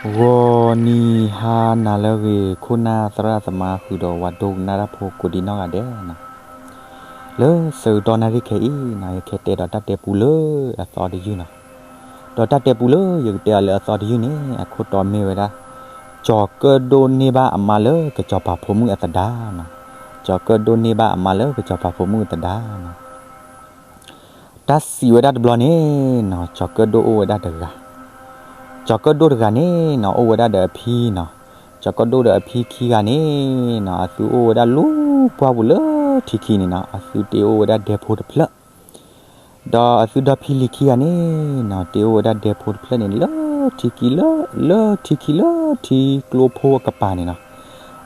ဂီၤနံၤဟါနၤလၢအဂ့ၤ ခိၣ်နၢ်သရၣ်သမါဃုာ်ဒီး ဝၤဒိကနၣ်တၢ်ဖိကိးဒံနီၢ်ဂၤဒဲးနီၤ, လၢဆၢကတီၢ်နၣ်ရံၣ်ခဲအံၤနီၤ ယကတဲဒီးတၢ်တဲပူလၢအသီတယုၢ်နီၤ. ဒီးတၢ်တဲပူလၢယကတဲအီၤလၢအသီတယုၢ်န့ၣ် အခိၣ်တီမ့ၢ်ဝဲဒၣ် ကၠီၤကၢၣ်ဒိၣ်န့ၢ်ဘၣ်အမါလၢကစီၤပၤဖိမုၣ်အသဒါနီၤ. ကၠီၤကၢၣ်ဒိၣ်န့ၢ်ဘၣ်အမါလၢကစီၤပၤဖိမုၣ်အသဒါနီၤ. တၢ်စံးဝဲဒၣ်တဘျီန့ၣ်နီၤ ကၠီၤကၢၣ်ဒိၣ်အိၣ်ဝဲဒၣ်တဂၤ, ကၠီၤကၢၣ်ဒိၣ်တဂၤန့ၣ်နီၤ အိၣ်ဝဲဒၣ်ဒီးအဖံနီၤ. ကၠီၤကၢၣ်ဒိၣ်ဒီးအဖံခံဂၤန့ၣ်နီၤ အသုအိၣ်ဝဲဒၣ်လၢပှၢ်ပူၤလၢထံခံန့ၣ်နီၤ အသုတ့အိၣ်ဝဲဒၣ်ဒဲဖိတဖျၢၣ် ဒီးအသုဒီဖံလံၤခံဂၤန့ၣ်နီၤ တ့အိၣ်ဝဲဒၣ်ဒဲဖိတဖျၢၣ်န့ၣ် လၢထံခံလၢ လၢထံခံလၢထံကျိဖိအကပၤန့ၣ်နီၤ.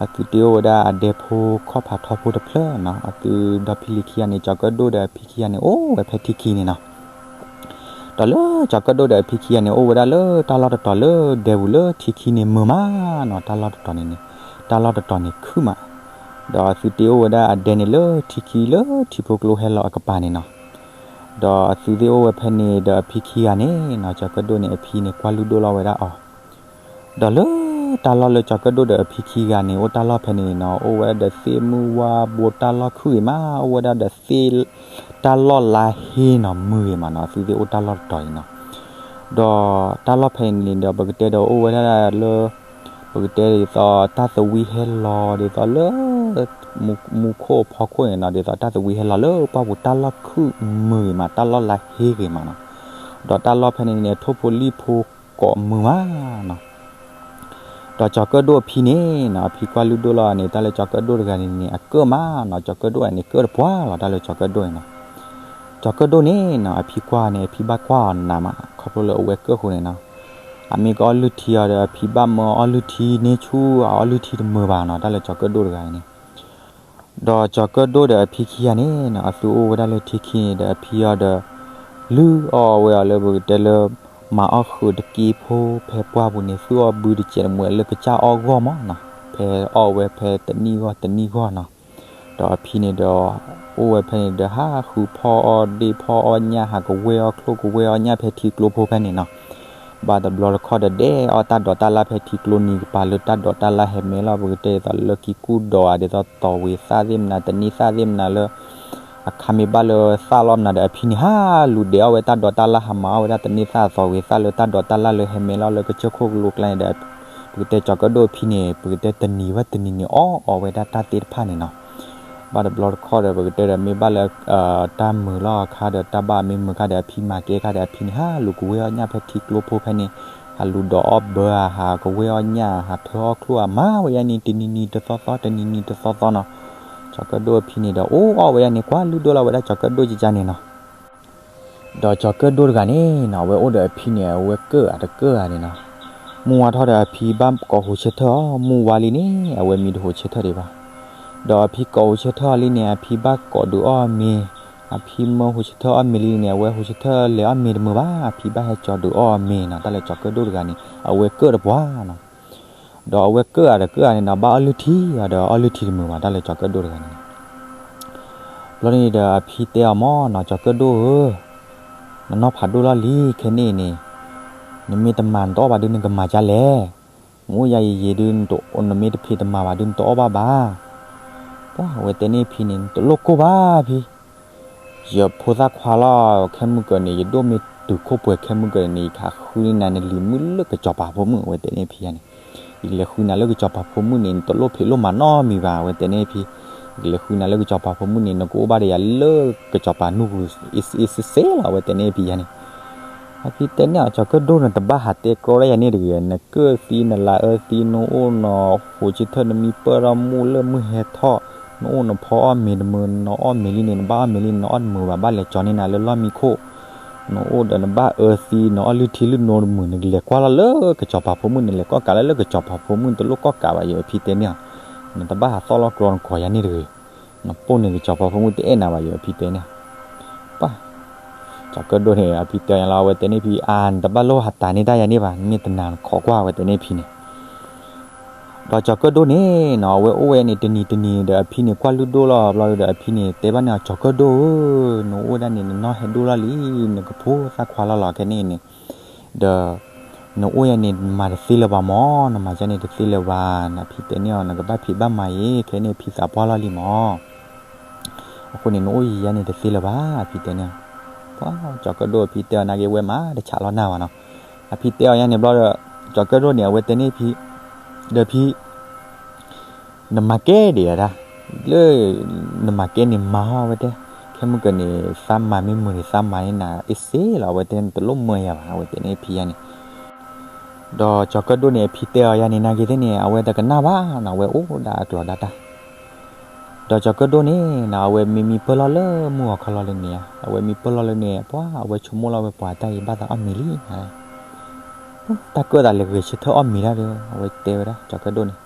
အသုတ့အိၣ်ဝဲဒၣ်အဒဲဖိခီၣ်ဖးထီဖိတဖျၢၣ်နီၤ. အသုဒီဖံလံၤခံဂၤန့ၣ် ကၠီၤကၢၣ်ဒိၣ်ဒီးအဖံခံဂၤန့ၣ် အိၣ်ဝဲဖဲထံခံန့ၣ်နီၤ. ဒီးလၢကၠီၤကၢၣ်ဒိၣ်ဒီးအဖံခံဂၤန့ၣ် အိၣ်ဝဲဒၣ်လၢတၢ်လီၢ်တတီၤလၢဒဲပူၤလၢထံခံန့ၣ်မုာ်မးနီၤ. တၢ်လီၢ်တတီၤန့ၣ်န့ၣ် တၢ်လီၢ်တတီၤန့ၣ်ခုၣ်မး ဒီးအသုတ့အိၣ်ဝဲဒၣ်အဒဲန့ၣ်လၢထံခံလၢထံဖိကျိဟဲလီၤအကပၤန့ၣ်နီၤ. ဒီးအသုသ့ၣ်အိၣ်ဝဲဖဲန့ၣ်ဒီးအဖံခံဂၤန့ၣ်နီၤ ကၠီၤကၢၣ်ဒိၣ်န့ၣ် အဖံန့ၣ်ကွၢ်လုၢ်ဒိၣ်လီၤဝဲဒၣ်အီၤ. ဒီးလၢတၢ်လီၢ်လၢကၠီၤကၢၣ်ဒိၣ်ဒီးအဖံခံဂၤန့ၣ် အိၣ်တၢ်လီၢ်ဖဲန့ၣ်နီၤ အိၣ်ဝဲဒၣ်ဒီးသ့ၣ်မုၢ်ဝါဘိတၢ်လီၢ်ခုၣ်ဂ့ၤမး အိၣ်ဝဲဒၣ်ဒီးသ့ၣ် တၢ်လီၢ်လါဟ့နီၤ မုာ်ဂ့ၤမးနီၤ အသုသ့ၣ်အိၣ်တၢ်လီၢ်တတီၤအံၤနီၤ. ဒီးတၢ်လီၢ်ဖဲန့ၣ်န့ၣ်ဒီး ပကတဲဒီးအိၣ်ဝဲဒၣ်လၢ ပကတဲဒ်သိးတၢ်သဝံဟဲလီၤဒ်သိးလၢ မူခိၣ်ဖီခိၣ်န့ၣ်နီၤ ဒ်သိးတၢ်သဝံဟဲလီၤလၢပှၢ်ပူၤ တၢ်လီၢ်ခုၣ်မုာ်ဂ့ၤမး တၢ်လီၢ်လါဟ့ဂ့ၤမးနီၤ. ဒီးတၢ်လီၢ်ဖဲန့ၣ်န့ၣ် ထိၣ်ဖိလံၣ်ဖိကိးမုာ်မးနီၤ. ဒီးကၠီၤကၢၣ်ဒိၣ်အဖံန့ၣ်နီၤ အဖံကွၢ်လုၢ်ဒိၣ်လီၤန့ၣ် တၢ်လၢကၠီၤကၢၣ်ဒိၣ်တဂၤန့ၣ်န့ၣ် အကၢၣ်မးနီၤ ကၠီၤကၢၣ်ဒိၣ်န့ၣ် ကၢၣ်တပှၢ်လီၤ တၢ်လၢကၠီၤကၢၣ်ဒိၣ်န့ၣ်နီၤ. ကၠီၤကၢၣ်ဒိၣ်န့ၣ်နီၤ အဖံကွၢ်န့ၣ် အဖံဘၣ်ကွၢ်အီၤနးမး ခီဖျိလၢအဝဲကၢၣ်ဃိန့ၣ်နီၤ. အမ့ၢ်ကအီၣ်လုၢ်ထံအီၤဒီး အဖံဘၣ်မၢအီၣ်လုၢ်ထံန့ၢ်ဆူၣ် အအီၣ်လုၢ်ထံတမုာ်ဘၣ်နီၤ တၢ်လၢကၠီၤကၢၣ်ဒိၣ်တဂၤအံၤန့ၣ်. ဒီးကၠီၤကၢၣ်ဒိၣ်ဒီးအဖံခံဂၤန့ၣ်နီၤ အသုအိၣ်ဝဲဒၣ်လၢထံခံန့ၣ်ဒီး အဖံအီၤဒီး လုၢ်အီၣ်ဝဲအီၤလၢပကတဲလၢ မၤအီၣ်ဃုာ်တက့ဖိဖဲပှၢ်ပူၤန့ၣ် သုအီၣ်ဘုတစဲးတမှဲးလၢကစၢ်အီၣ်ဂီၢ်မးနီၤ. ဖဲအီၣ်ဝဲဖဲတနံၣ်ဂီၢ်တနံၣ်ဂီၢ်နီၤ. ဒီးအဖံန့ၣ်ဒီး အိၣ်ဝဲဖဲန့ၣ်ဒီး ဟးဃုဖီအီၣ်ဒ့ၣ်ဖီအီၣ်ညၣ် ဟးကဝဲၢ်အီၣ်ချိၣ်ကဝဲၢ်အီၣ်ညၣ်ဖဲထံကျိဖိဖဲန့ၣ်နီၤ. ဘၣ်တဘျီတခီၣ်ဒီးဒဲးအီၣ်တၢ်ဒိးတၢ်လၢ်ဖဲထံကျိနံၤကပၤလၢတၢ်ဒိးတၢ်လၢ်ဟဲမဲလီၤ ပကတဲဒ်သိးလၢကံၢ်ကူၣ်ဒိးဧါ ဒ်သိးတီၤဝံၤသၣ်သ့ၣ်မနၤ တနံၣ်သၣ်သ့ၣ်မနၤလၢ အခါမ့ၢ်ဘၣ်လၢသၣ်လီၤမနၤဒီး အဖံန့ၣ်ဟးလူၤဒဲးအီၣ်ဝဲတၢ်ဒိးတၢ်လၢ် ဟးမၤအီၣ်ဝဲဒၣ်တနံၣ်သၣ်တီၤဝံၤသၣ်လၢတၢ်ဒိးတၢ်လၢ်လၢဟဲမဲလီၤလၢကစၢၢ်ခိၣ်ကလိကျါန့ၣ်ဒီး ပကတဲကၠီၤကၢၣ်ဒိၣ်အဖံန့ၣ် ပကတဲတနံၤဝဲတနံၤန့ၣ် အီၣ်အီၣ်ဝဲဒၣ်တၢ်သ့ၣ်တဖၣ်န့ၣ်နီၤ. ဘၣ်တဘျီတခီၣ်ဒီး ပကတဲဒီးမ့ၢ်ဘၣ်လၢ တၢ်မုာ်လီၤအခါဒီး တၢ်ဘၣ်မ့ၢ်မုာ်ခါဒီး အဖံမၤကဲခါဒီး အဖံန့ၣ် ဟးလူၤကဝဲၢ်အီၣ်ညၣ်ဖဲထံကျိဖိဖဲန့ၣ် ဟးလူၤဒိးအီၣ်ဘၢဧါ ဟးကဝဲၢ်အီၣ်ညၣ် ဟးထၢအီၣ်ချိၣ်ဧါ မၤဝဲယါန့ၣ် တနံၤနံၤတသီသီ တနံၤနံၤတသီသီနီၤ. ကၠီၤကၢၣ်ဒိၣ်အဖံန့ၣ်ဒီး အိၣ်အီၣ်ဝဲဒၣ်န့ၣ် ကွၢ်လုၢ်ဒိၣ်လီၤဝဲဒၣ်ကၠီၤကၢၣ်ဒိၣ်ကကါန့ၣ်နီၤ. ဒီးကၠီၤကၢၣ်ဒိၣ်တဂၤန့ၣ်နီၤ အဝဲအိၣ်ဒီးအဖံန့ၣ် အဝဲကၢၣ်အတကၢၣ်ဧါန့ၣ်နီၤ. မုၢ်ဝါထီၣ်ဒီးအဖံဘၣ်ကိးဟူးဆၢထၢၣ်အီၤ မုၢ်ဝါလံန့ၣ် အဝဲမံတဟူးဆၢထၢၣ်ဒံးဘၣ်. ဒီးအဖံကိးဟူးဆၢထၢၣ်အီၤလံန့ၣ် အဖံဘၣ်ကိးဒုးအီၣ်အီၤမ့ၤ, အဖံမၢဟူးဆၢထၢၣ်အီၣ်မ့ၤလံန့ၣ် အဝဲဟူးဆၢထၢၣ်လဲၤအီၣ်မ့ၤတမုာ်ဘၣ် အဖံဘၣ်ဟဲကၠီၤဒုးအီၣ်အီၤမ့ၤနီၤ. တၢ်လၢကၠီၤကၢၣ်ဒိၣ်တဂၤန့ၣ် အဝဲကၢၣ်တပှၢ်နီၤ. ဒီးအဝဲကၢၣ်အတကၢၣ်ဧါန့ၣ်နီၤ ဘၣ်အီၣ်လုၢ်ထံအီၤဒီးအီၣ်လုၢ်ထံတမုာ်ဘၣ် တၢ်လၢကၠီၤကၢၣ်ဒိၣ်တဂၤန့ၣ်. ဘျီန့ၣ်ဒီးအဖံတဲအီၤမ့ၢ်နီၤ ကၠီၤကၢၣ်ဒိၣ်ဧၢ, နနီၢ်ဖးဒိၣ်လီၤလံခဲန့ၣ်န့ၣ်, နမ့ၢ်တမၤနတအီၣ်ဘၣ်ဒုးနကမၤဒ်လဲၣ်. နအိၣ်ယါယံာ်ယံာ်ဒုး နမ့ၢ်တဖံးတမၤဘၣ်ဒုးနတအီၣ်ဘၣ်ဘၣ်. ပှၢ် အဝဲတဲန့ၢ်ဖံန့ၣ် နတလိၣ်ကိၢ်ဘၣ်ဖံ ယဖိသၣ်ခွါလီၤ ခဲမုၢ်ကၢၤန့ၣ် ယဒိၣ်မ့ၢ်တုၤခိၣ်ပှဲၤခဲမုၢ်ကၢၤန့ၣ် ယကဃုန့ၢ်နၤနလံၤမုၣ်လၢကစီၤပၤဖိမုၣ် အဝဲတဲန့ၢ်ဖံယါန့ၣ်. ယကလဲၤဃုနၤလၢကစီၤပၤဖိမုၣ်န့ၣ် နတလိၣ်ဖံးလိၣ်မၤနီတမံၤဘၣ် အဝဲတဲန့ၢ်ဖံ. ယကလဲၤဃုနၤလၢကစီၤပၤဖိမုၣ်န့ၣ် နကအိၣ်ဘၣ်ဒီးယၤလၢကစီၤပၤနူၢ်ပူၤအ့စ့အ့စ့စ့လီၤ အဝဲတဲန့ၢ်ဖံယါန့ၣ်. အဖံတဲန့ၢ်အီၤ ကၠီၤကၢၣ်ဒိၣ် နတဘၣ်ဟးတဲကြီဒၣ်ယၤန့ၣ်တဂ့ၤ, နကၢၣ်သံနလၤအၢသံ နအိၣ်နဟူးဆၢထၢၣ် နမံပၢၢ်ထီၣ်မုၢ်လၢမုၢ်ဟဲထီၣ်, နအိၣ်နဖီအီၣ်မ့ၤတမုာ် နအီၣ်မ့ၤလံန့ၣ် နဘၣ်အီၣ်မ့ၤလံန့ၣ် နအီၣ်တမုာ်ဘၣ် ဘၣ်လဲၤကၠီၤန့ၢ်နၤလၢလီၢ်မံခိၣ်, နအိၣ်ဒီးနဘၣ်အၢသံ နအီၣ်လုၢ်ထံလုၢ်နိတမုာ် နကလဲၤကွၢ်လီၤလၢကစီၤပၤဖိမုၣ် နလဲၤကီၣ်ကးလၢလၢကစီၤပၤဖိမုၣ် နတလိၣ်ကီၣ်ကးဘၣ် ယအဖံတဲန့ၢ်အီၤ. နတဘၣ်ဟးသီၣ်လီၤကြီနကိးယၤန့ၣ်တဂ့ၤ, နပိၢ်န့ၣ်ကစီၤပၤဖိမုၣ်တအဲၣ်နၤဘၣ် ယအဖံတဲန့ၢ်အီၤ. ပှၢ် ကၠီၤကၢၣ်ဒိၣ်န့ၣ် အဖံတဲအီၤလီၤ အဝဲတဲန့ၢ်ဖံ အါ နတဘၣ်လိၣ်ဟးတးန့ၢ်တၢ်ယၤန့ၣ်ဘၣ် နမ့ၢ်တနာ်နခိးကွၢ် အဝဲတဲန့ၢ်ဖံန့ၣ်. ဒီးကၠီၤကၢၣ်ဒိၣ်န့ၣ်နီၤ အဝဲအိၣ်ဝဲန့ၣ် တနံၤတနံၤဒီး အဖံန့ၣ် ကွၢ်လုၢ်ဒိၣ်လီၤဘျီဒီး အဖံန့ၣ် တဲဘၣ်န့ၢ်အီၤ ကၠီၤကၢၣ်ဒိၣ်ဧၢ, နအိၣ်ဝဲဒၣ်န့ၣ် နနီၢ်ဟဲဒိၣ်လီၤလံ, နကဖိသၣ်ခွါလီၤလီၤ ခဲန့ၣ်န့ၣ်, ဒီး နအိၣ်ယၤန့ၣ် နမၤတသ့လၢၤဘၣ်မၢ်, နမၤယၤန့ၣ်တသ့လၢၤဘၣ်, အဖံတဲန့ၢ်အီၤ နကဘၣ်ဖံးဘၣ်မၤအံၤ ခဲန့ၣ်ဖံသးပှၢ်လီၤလံမၢ်. အဃိန့ၣ် နအိၣ်ယံၤယၤန့ၣ်တသ့လၢၤဘၣ် အဖံတဲန့ၢ်အီၤ. ပှၤကၠီၤကၢၣ်ဒိၣ်အဖံတဲအီၤနာ်က့ ဝဲမၤတဆးလီၤနၢ်ဘၣ်နီၤ. အဖံတဲအီၤယၤန့ၣ်ဘျီဒီး ကၠီၤကၢၣ်ဒိၣ်န့ၣ် အဝဲတဲန့ၢ်ဖံ, ဒီးဖံ နမၤကဲဒံးဧါဒၣ်, လၢ နမၤကဲန့ၣ်မၤဟီဝဲတဲ, ခဲမုၢ်ကၢန့ၣ် သးမၤမ့ၢ်မုာ်န့ၣ် သးမၤန့ၢ်နၤအ့ၣ်စ့လီၤ အဝဲတဲ နတလိၣ်မၢယၤဘၣ် အဝဲတဲန့ၢ်ဖံယၤန့ၣ်. ဒီးကၠီၤကၢၣ်ဒိၣ်န့ၣ် အဖံတဲအီၤယၤန့ၣ် နာ်က့သ့ၣ်န့ၣ် အဝဲတကနၣ်ဘၣ်နီၤ, အဝဲအိၣ်ဒၣ်အကျိၤဒၣ်တၢ် ဒီးကၠီၤကၢၣ်ဒိၣ်န့ၣ်နီၤ အဝဲမ့ၢ်မံပၢၢ်လီၤလၢမုၢ်ဂီၤခီလီၤလၢန့ၣ်ဧါ, အဝဲမံပၢၢ်လီၤလၢန့ၣ် ပှၤအဝဲဆိကမိၣ်လီၤဝဲပှၤတၢ်အံၤဘၣ်သးအီၣ်မ့ၤလံ, တၢ်ကၢၣ်သးလဲၤဂဲၤဆၢထၢၣ်အီၣ်မ့ၤဒၣ်ဒီး အဝဲတဲဝဲဒၣ် ကၠီၤကၢၣ်ဒိၣ်န့ၣ်.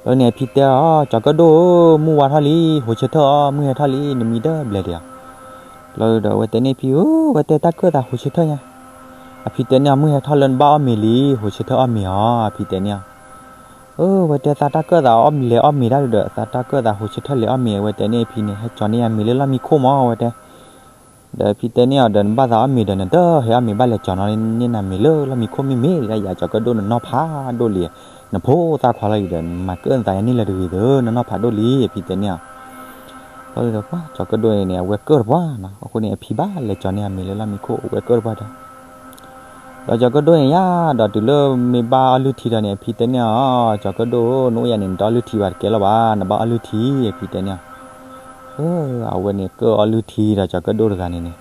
ဘျီန့ၣ်အဖံတဲအီၤ ကၠီၤကၢၣ်ဒိၣ်ဧၢ, မုၢ်ဝါထီၣ်လံ, ဟိးဆၢထၢၣ်အီၣ်, မုၢ်ဟဲထီၣ်လံ, နမံတဘျဲၣ်ဒံးဧါ. ဘျီဒီးအဝဲတဲန့ၢ်ဖံဧၢ, အဝဲတဲတၢ်ကၢၣ်သးဟိးဆၢထၢၣ်ညါ. အဖံတဲန့ၢ်အီၤ မုၢ်ဟဲထီၣ်လၢနဘၣ်အီၣ်မ့ၤလံ, ဟိးဆၢထၢၣ်အီၣ်မ့ၤအီၤ, အဖံတဲန့ၢ်အီၤ. အဝဲတဲသးတၢ်ကၢၣ်သးအီၣ်လဲၤအီၣ်မ့ၤဒၣ်ဒီး သးတၢ်ကၢၣ်သးဟိးဆၢထၢၣ်လဲၤအီၣ်မ့ၤ, အဝဲတဲန့ၢ်ဖံန့ၣ် ဟဲကၠီၤန့ၢ်ယၤမ့ၤလၢလီၢ်မံခိၣ်မၢ် အဝဲတဲ ဒီးဖံတဲန့ၢ်အီၤဒီး နဘၣ်သးအီၣ်မ့ၤဒီး နတဟဲအီၣ်မ့ၤ ဘၣ်လဲၤကၠီၤန့ၢ်နၤမ့ၤလၢလီၢ်မံခိၣ်မ့မ့ၢ်ဒၣ်ယၤ ကၠီၤကၢၣ်ဒိၣ် နနီၢ်ဖးဒိၣ်လံ, နဖိသၣ်ခွါလီၤလံဒီး နမၤကၢၣ်နသးယၤန့ၢ်လၢၤတဂ့ၤသၢ, နနီၢ်ဖးဒိၣ်လံ အဖံတဲန့ၢ်အီၤ. ဘျီဒီးပှၤကၠီၤကၢၣ်ဒိၣ်န့ၣ် အဝဲကၢၣ်တပှၢ်နီၤ, အဃိန့ၣ် အဖံဘၣ်လဲၤကၠီၤန့ၢ်အမ့ၤလၢလီၢ်မံခိၣ် အဝဲကၢၣ်တပှၢ်ဒီး ဒီးကၠီၤကၢၣ်ဒိၣ်န့ၣ်ယါဒီး တုၤလၢမ့ၢ်ဘၣ်အီၣ်လုၢ်ထံဒီးန့ၣ် အဖံတဲန့ၢ်အီၤ, ကၠီၤကၢၣ်ဒိၣ်ဧၢ, နအိၣ်ယၤန့ၣ် နတအီၣ်လုၢ်ထံဘၣ်တကဲလၢၤဘၣ်, နဘၣ်အီၣ်လုၢ်ထံ အဖံတဲန့ၢ်အီၤ. အဝဲန့ၣ်ကၢၣ်အီၣ်လုၢ်ထံဒီး ကၠီၤကၢၣ်ဒိၣ်တဂၤန့ၣ်န့ၣ်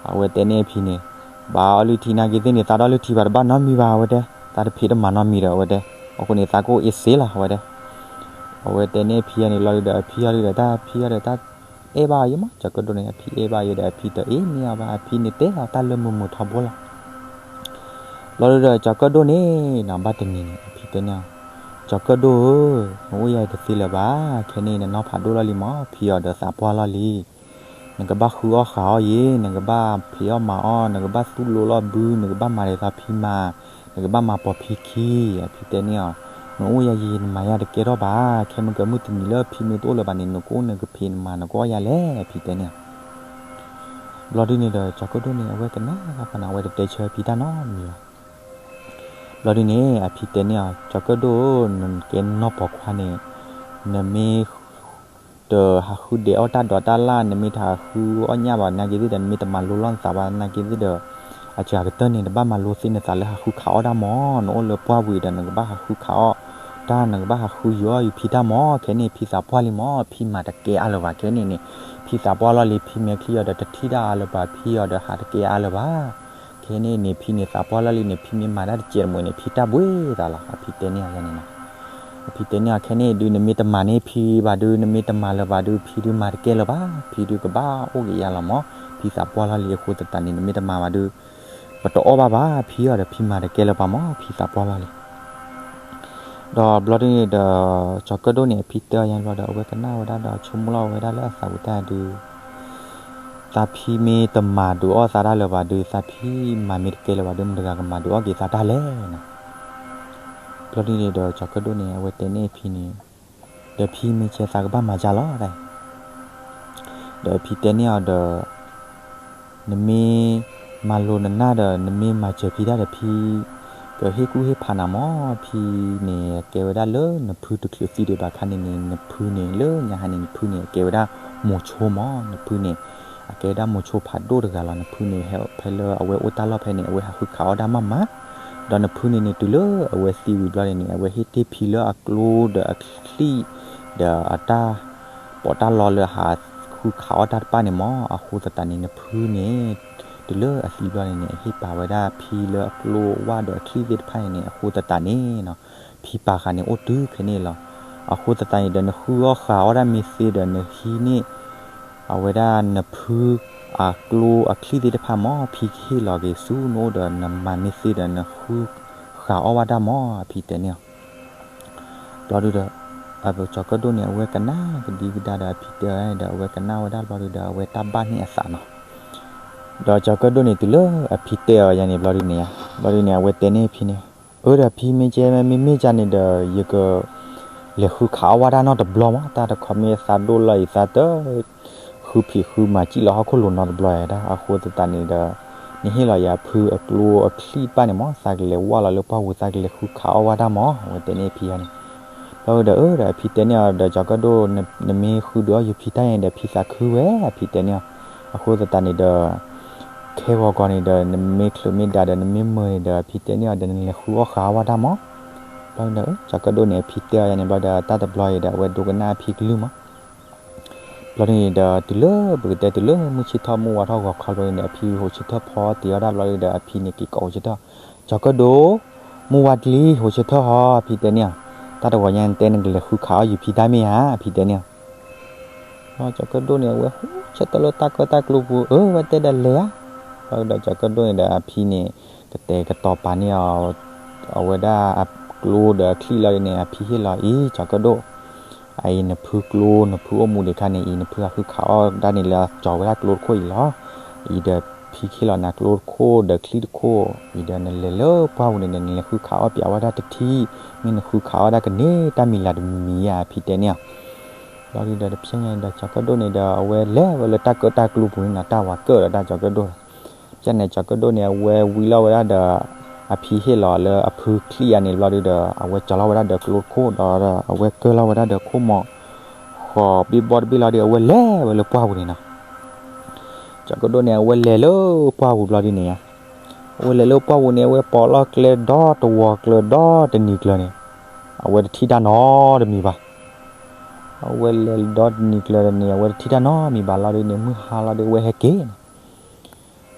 အဝဲတဲန့ၢ်အဖံန့ၣ်, ဘၣ်အီၣ်လုၢ်ထံနာ်က့သ့ၣ်န့ၣ် သးတအီၣ်လုၢ်ထံဘၣ်တဘၣ်နီတမံၤဘၣ် အဝဲတဲ, သးတဖံးတမၤနီတမံၤဒီး အဝဲတဲ, အဃိန့ၣ် သးကအိၣ်အ့ၣ်စ့လီၤ အဝဲတဲ အဝဲတဲန့ၢ်အဖံယၤန့ၣ် ဘျီဒီး အဖံအီၤဒီးတၢ် ဖံအီၤဒီးတၢ်အဲၣ်ဘၣ်အီၤယဲမး, ကၠီၤကၢၣ်ဒိၣ်န့ၣ် အဖံအဲၣ်ဘၣ်အီၤဒီး အဖံတအ့ၣ်န့ၢ်အီၤဘၣ်, အဖံန့ၣ်တဲအီၤတၢ်လၢမုာ်မုာ်ထီဘိလီၤ. ဘျီဒီး ကၠီၤကၢၣ်ဒိၣ်န့ၣ်နီၤ ဘၣ်တနံၤန့ၣ် အဖံတဲန့ၢ်အီၤ, ကၠီၤကၢၣ်ဒိၣ်ဧၢ, နအိၣ်ယၤတသ့လၢၤဘၣ်, ခဲန့ၣ်နနီၢ်ဖးဒိၣ်လီၤလံမး, ဖံအီၤဒီးသးပှၢ်လီၤလံ နကဘၣ်ဃုအီၣ်ဃးအီၣ်ယဲ, နကဘၣ်ဖံးအီၣ်မၤအီၣ်, နကဘၣ်သူၣ်လိလီၢ်ဘု, နကဘၣ်မၤဒ်သိးဖံမၤ, နကဘၣ်မၤပိာ်ဖံခံ, အဖံတဲန့ၢ်အီၤ, နအိၣ်ယၤယံၤ နမၤယၤတကဲထီၣ်ဘၣ်, ခဲမုၢ်ကၢမုၢ်တနံၤလၢဖံမ့ၢ်တအိၣ်လၢၤဘၣ်န့ၣ် နကအိၣ်နကဖံးနမၤ နကအီၣ်ယၤလဲၣ်, အဖံတဲန့ၢ်အီၤ. ဘျီဒုန့ၣ်ဒီး ကၠီၤကၢၣ်ဒိၣ်န့ၣ် အဝဲကနၣ်ဘၣ်ဖးနၤ အဝဲတတဲဆၢဖံတၢ်နီတမံၤဘၣ်. ဘျီဒုန့ၣ် အဖံတဲန့ၢ်အီၤ, ကၠီၤကၢၣ်ဒိၣ်ဧၢ, နကဲနီၢ်ပိာ်ခွါန့ၣ် နမ့ၢ် တဟးဃုဒဲးအီၣ်တၢ်ဒိးတၢ်လၢ်, နမ့ၢ်တဟးဃုအီၣ်ညၣ်ဘၣ်နာ်က့သ့ၣ်ဒီး နမ့ၢ်တမၤလိလီၢ်နသးဘၣ်နာ်က့သ့ၣ်ဒီး အစှၤကတၢၢ်န့ၣ် နဘၣ်မၤလိသ့နသးလၢဟးဃုခးအီၣ်တၢ်မး, နအိၣ်လၢပှၢ်ဝံၤဒီး နကဘၣ်ဟးဃုခးအီၣ်တၢ်, နကဘၣ်ဟးဃုယုာ်အီၣ်ယုာ်ဖံးတၢ်မး, ခဲန့ၣ်ဖံသးပှၢ်လံမး, ဖံမၤတကဲအါလၢၤဘၣ်, ခဲန့ၣ်န့ၣ် ဖံသးပှၢ်လီၤလံ, ဖံမဲာ်ချံအီၤဒီးတထံၣ်တၢ်အါလၢၤဘၣ်, ဖံအီၤဒီးဟးတကဲအါလၢၤဘၣ်. ခဲန့ၣ်န့ၣ် ဖံန့ၣ်သးပှၢ်လီၤလံန့ၣ် ဖံမ့ၢ်မၤတၢ်တစဲးတမှဲၤန့ၣ် ဖံတၢ်ဘှ့သးလီၤ, အဖံတဲန့ၢ်အီၤယၤန့ၣ်နီၤ. အဖံတဲန့ၢ်အီၤ ခဲန့ၣ်ဒုး နမ့ၢ်တမၤန့ၢ်ဖံဘၣ်ဒုး နမ့ၢ်တမၤလၢၤဘၣ်ဒုး ဖံဒုးမၤတကဲလၢၤဘၣ်, ဖံဒုးကဘၣ်အိၣ်က့ၤယၤလီၤမး, ဖံသးပှၢ်လီၤလံ, အဃိသတးန့ၣ် နမ့ၢ်တမၤဘၣ်ဒုး ပတအီၣ်ဘၣ်ဘၣ်, ဖံအီၤဒီးဖံမၤတကဲလၢၤဘၣ်မး, ဖံသးပှၢ်လီၤလံ. ဒီးဘျီဒုန့ၣ်ဒီး ကၠီၤကၢၣ်ဒိၣ်န့ၣ် အဖံတဲအီၤယၤန့ၣ်ဘျီဒီး အဝဲကနၣ်ဝဲဒၣ်ဒီး ဆိကမိၣ်လီၤဝဲဒၣ်လၢအသးပူၤတၢ်ဒုး သးဖံမ့ၢ်တမၤဒုးအီၣ်သးတၢ်လၢၤဘၣ်ဒုး သးဖံမၤမ့ၢ်တကဲလၢၤဘၣ်ဒုး မတဂၤကမၤဒုးအီၣ်က့ၤသးတၢ်လဲၣ်နီၤ. ဘျီဒုန့ၣ်ဒီး ကၠီၤကၢၣ်ဒိၣ်န့ၣ် အဝဲတဲန့ၢ်ဖံန့ၣ်, ဒီးဖံမ့ၢ်ကဲသးကဘၣ်မၤယါလီၤ, ဒီးဖံတဲန့ၢ်အီၤဒီး နမ့ၢ်မၤလိနနၢ်ဒီး နမ့ၢ်မၤစၢၤဖံတၢ်ဒီး ဖံကဟ့ၣ်ကူၣ်ဟ့ၣ်ဖးနၤမး, ဖံန့ၣ် အကဲဝဲဒၣ်လၢနဖုတချုးသံဒံးဘၣ်ခါန့ၣ်န့ၣ် နဖုန့ၣ် လၢညါဟါန့ၣ် နဖုန့ၣ် အကဲဝဲဒၣ်မိၤဆိမး, နဖုန့ၣ် အကဲဝဲဒၣ်မိၤဆိဖးဒိၣ်တဂၤလီၤ, နဖုန့ၣ် ဟဲဖဲလၢအဝဲအိၣ်တၢ်လီၢ်ဖဲန့ၣ် အဝဲဟးဃုခးအီၣ်တၢ်မးမး, ဒီးနဖုန့ၣ်န့ၣ် တုၤလၢအဝဲသံဝံၤဘျီန့ၣ်န့ၣ် အဝဲဟ့ၣ်တ့ၢ်ဖံလၢအကျိဒီးအချံၣ် ဒီးအတၢ် ပီးတၢ်လီလၢဟးဃုခးအီၣ်တၢ်တဖၣ်န့ၣ်မး, အဃိသတးန့ၣ် နဖုန့ၣ် တုၤလၢအသံဘျီန့ၣ်န့ၣ် အဟ့ၣ်ပာ်ဝဲဒၣ်ဖံလၢအကျိအဝၣ်ဒီးအချံၣ်သ့ၣ်တဖၣ်န့ၣ်န့ၣ် အဃိသတးန့ၣ်နီၤ, ဖံပာ်ဃာ်န့ၣ်အိၣ်တုၤခဲန့ၣ်လီၤ. အဃိသတးန့ၣ်ဒီး နဃုအီၣ်ဃာ်အီၣ်တၢ်မ့ၢ်သ့ဒီး နဟံးန့ၢ် အဝဲဒၣ်နဖု အကျိအချံၣ်သ့ၣ်တဖၣ်မး ဖံကဟ့ၣ်လီၤက့ၤဆူနအိၣ်ဒီး နမၤမ့ၢ်သ့ဒီး နဃုဃာ်အီၣ်ဘၣ်တၢ်မး အဖံတဲန့ၣ်အီၤ. ဘျီဒုဒီး ကၠီၤကၢၣ်ဒိၣ်န့ၣ် အဝဲကနၣ်ကဒံကဒါဒီးအဖံတဲအီၤန့ၣ်ဒီး အဝဲကနၣ်ဝဲဒၣ်ဘျီဒုဒီး အဝဲတၢ်ဘၣ်န့ၢ်အသးနီၤ. ဒီးကၠီၤကၢၣ်ဒိၣ်န့ၣ် တုၤလၢအဖံတဲအီၤယၤန့ၣ် ဘျီဒုန့ၣ်ယါ ဘျီဒုန့ၣ် အဝဲတဲန့ၢ်ဖံန့ၣ် အၢ ဒီးဖံမ့ၢ်ကဲမ့မ့ၢ်ကန့ၣ်ဒီး ယက လဲၤဃုခးအီၣ်ဝဲဒၣ်နီတဘျီမး, တၢ်တခီမ့ၢ်သးဒိၣ်လီၤအံၤ သးတ ဃုဖံးဃုမၤစံၣ်လီၤဟီၣ်ခိၣ်လိၤနီတဘျီဒၣ်, အဃိသတးန့ၣ်ဒီး နဟ့ၣ်လီၤယၤအဖုအကျိအချံၣ်တဖၣ်န့ၣ်မး သးကလဲၤဝၢ်လီၤလၢပှၢ်ပူၤ သးကလဲၤဃုခးအီၣ်ဝဲဒၣ်မး အဝဲတဲန့ၢ်အဖံန့ၣ်. ဘျီဒီး အၢ ဒီးအဖံတဲန့ၢ်အီၤဒီး ကၠီၤကၢၣ်ဒိၣ် နမ့ၢ်ဃုဒုးအီၣ်ယဖံတၢ်အံၤဒီး ဖံသးခုဝဲ အဖံတဲန့ၢ်အီၤ. အဃိသတးန့ၣ်ဒီး ခဲဂီၤကီၤန့ၣ်ဒီး နမ့ၢ်ချုးမ့ၢ်ဒါဒီး နမ့ၢ်မၢန့ၣ်ဒီး အဖံတဲန့ၢ်အီၤဒီး နလဲၤဃုအီၣ်ဃးအီၣ်ဝဲဒၣ်မး. ဘျီဒီး ကၠီၤကၢၣ်ဒိၣ်န့ၣ် အဖံတဲအီၤယၤန့ၣ် ဘျီဒီး တၢ်တဘျီအံၤဒီး အဝဲဒိကနၣ်အဖံကလုၢ်မး. ဘျီဒ်န့ၣ်ဒီး တုၤလၢပကတဲတုၤလၢမုၢ်ဆ့ၣ်ထီၣ်မုၢ်ဝါထီၣ်ဂီၤခီဘျီန့ၣ်ဒီး အဖံဟိးဆၢထၢၣ်ဖီတ့ၢ်အီၣ်ဒၣ်ဘျီဒီး အဖံန့ၣ်က့ၤကိးဟိးဆၢထၢၣ်, ကၠီၤကၢၣ်ဒိၣ်, မုၢ်ဝါတလံ ဟိးဆၢထၢၣ်ဟီ အဖံတဲန့ၢ်အီၤ, တၢ်တဂီၤညါနတဲနကလဲၤဃုခးအီၣ်ယဖံတၢ်မ့ၢ်ဧါ အဖံတဲန့ၢ်အီၤ. ကၠီၤကၢၣ်ဒိၣ်န့ၣ် အဝဲဟိးဆၢထၢၣ်လၢတၢ်ကၢၣ်တၢ်ကျိပူၤ အၢ ဝဲတဲဒီးလဲၤဧါ. ဘျီဒီးကၠီၤကၢၣ်ဒိၣ်န့ၣ်ဒီး အဖံန့ၣ် ကတဲာ်ကတီၤပာ်န့ၢ်အီၤ အဝဲဒၣ်အကျိဒီးအချံၣ်လီၤဒ်န့ၣ် အဖံဟ့ၣ်လီၤအံၤ ကၠီၤကၢၣ်ဒိၣ် အအံၤနဖုကျိ နဖုအိၣ်မူဒံးခါန့ၣ် အံၤနဖုဟးဃုခးအီၣ်ဒၣ်န့ၣ်လၢကၠီၤဝဲဒၣ်ကျိတခိၣ်အံၤလီၤ. အံၤဒီးဖံဟ့ၣ်လီၤနၤကျိတခိၣ်ဒီးချံၣ်တခိၣ် အံၤဒီးနလဲၤလၢပှၢ်ပူၤန့ၣ်ဒီး နလဲၤဃုခးအီၣ်ပၠးဝဲဒၣ်တထံၣ်, မ့ၢ်နဃုခးအီၣ်ဒၣ်ကန့ၢ်တၢ်မံၤလၤတမံၤမံၤဧါ အဖံတဲန့ၢ်အီၤ. ဘျီဒုဒီးတဖျဲညါန့ၣ်ဒီး ကၠီၤကၢၣ်ဒိၣ်န့ၣ်ဒီး အဝဲလဲၤဝဲလၢတၢ်ကၢၣ်တၢ်ကျိပူၤန့ၣ်နီၤ တၢ်ဝၤကၢၣ်ဒီးတၢ်ကၠီၤကၢၣ်ဒိၣ် ဖဲန့ၣ် ကၠီၤကၢၣ်ဒိၣ်န့ၣ် အဝဲဝံလီၤဝဲဒၣ်ဒီး အဖံဟ့ၣ်လီၤလၢအဖုချံၣ်အန့ၣ်ဘျီဒုဒီး အဝဲကၠီၤလီၤဝဲဒၣ်ဒီးကျိတခိၣ်ဒီး အဝဲကၢၢ်လီၤဝဲဒၣ်ဒီးခိၣ်မီၤ ဃီၤဘ့ၣ်ဘီတဘ့ၣ်လီၤဒီး အဝဲလဲၤဝဲလၢပှၢ်ပူၤန့ၣ်နီၤ. ကၠီၤကၢၣ်ဒိၣ်န့ၣ် အဝဲလဲၤလၢပှၢ်ပူၤဘျီဒုန့ၣ်ဧါ, အဝဲလဲၤလၢပှၢ်ပူၤန့ၣ် အဝဲပိာ်လီၤကျဲဒီတဝီၤကျၢၤဒီတနံၤကျၢၤန့ၣ် အဝဲတထံၣ်တၢ်နီတမံၤဘၣ်. အဝဲလဲၤဒီတနံၤကျၢၤန့ၣ် အဝဲတထံၣ်တၢ်နီတမံၤဘၣ်လီၤဒုန့ၣ် မုၢ်ဟါလီၤဒီး အဝဲဟဲက့ၤနီၤ.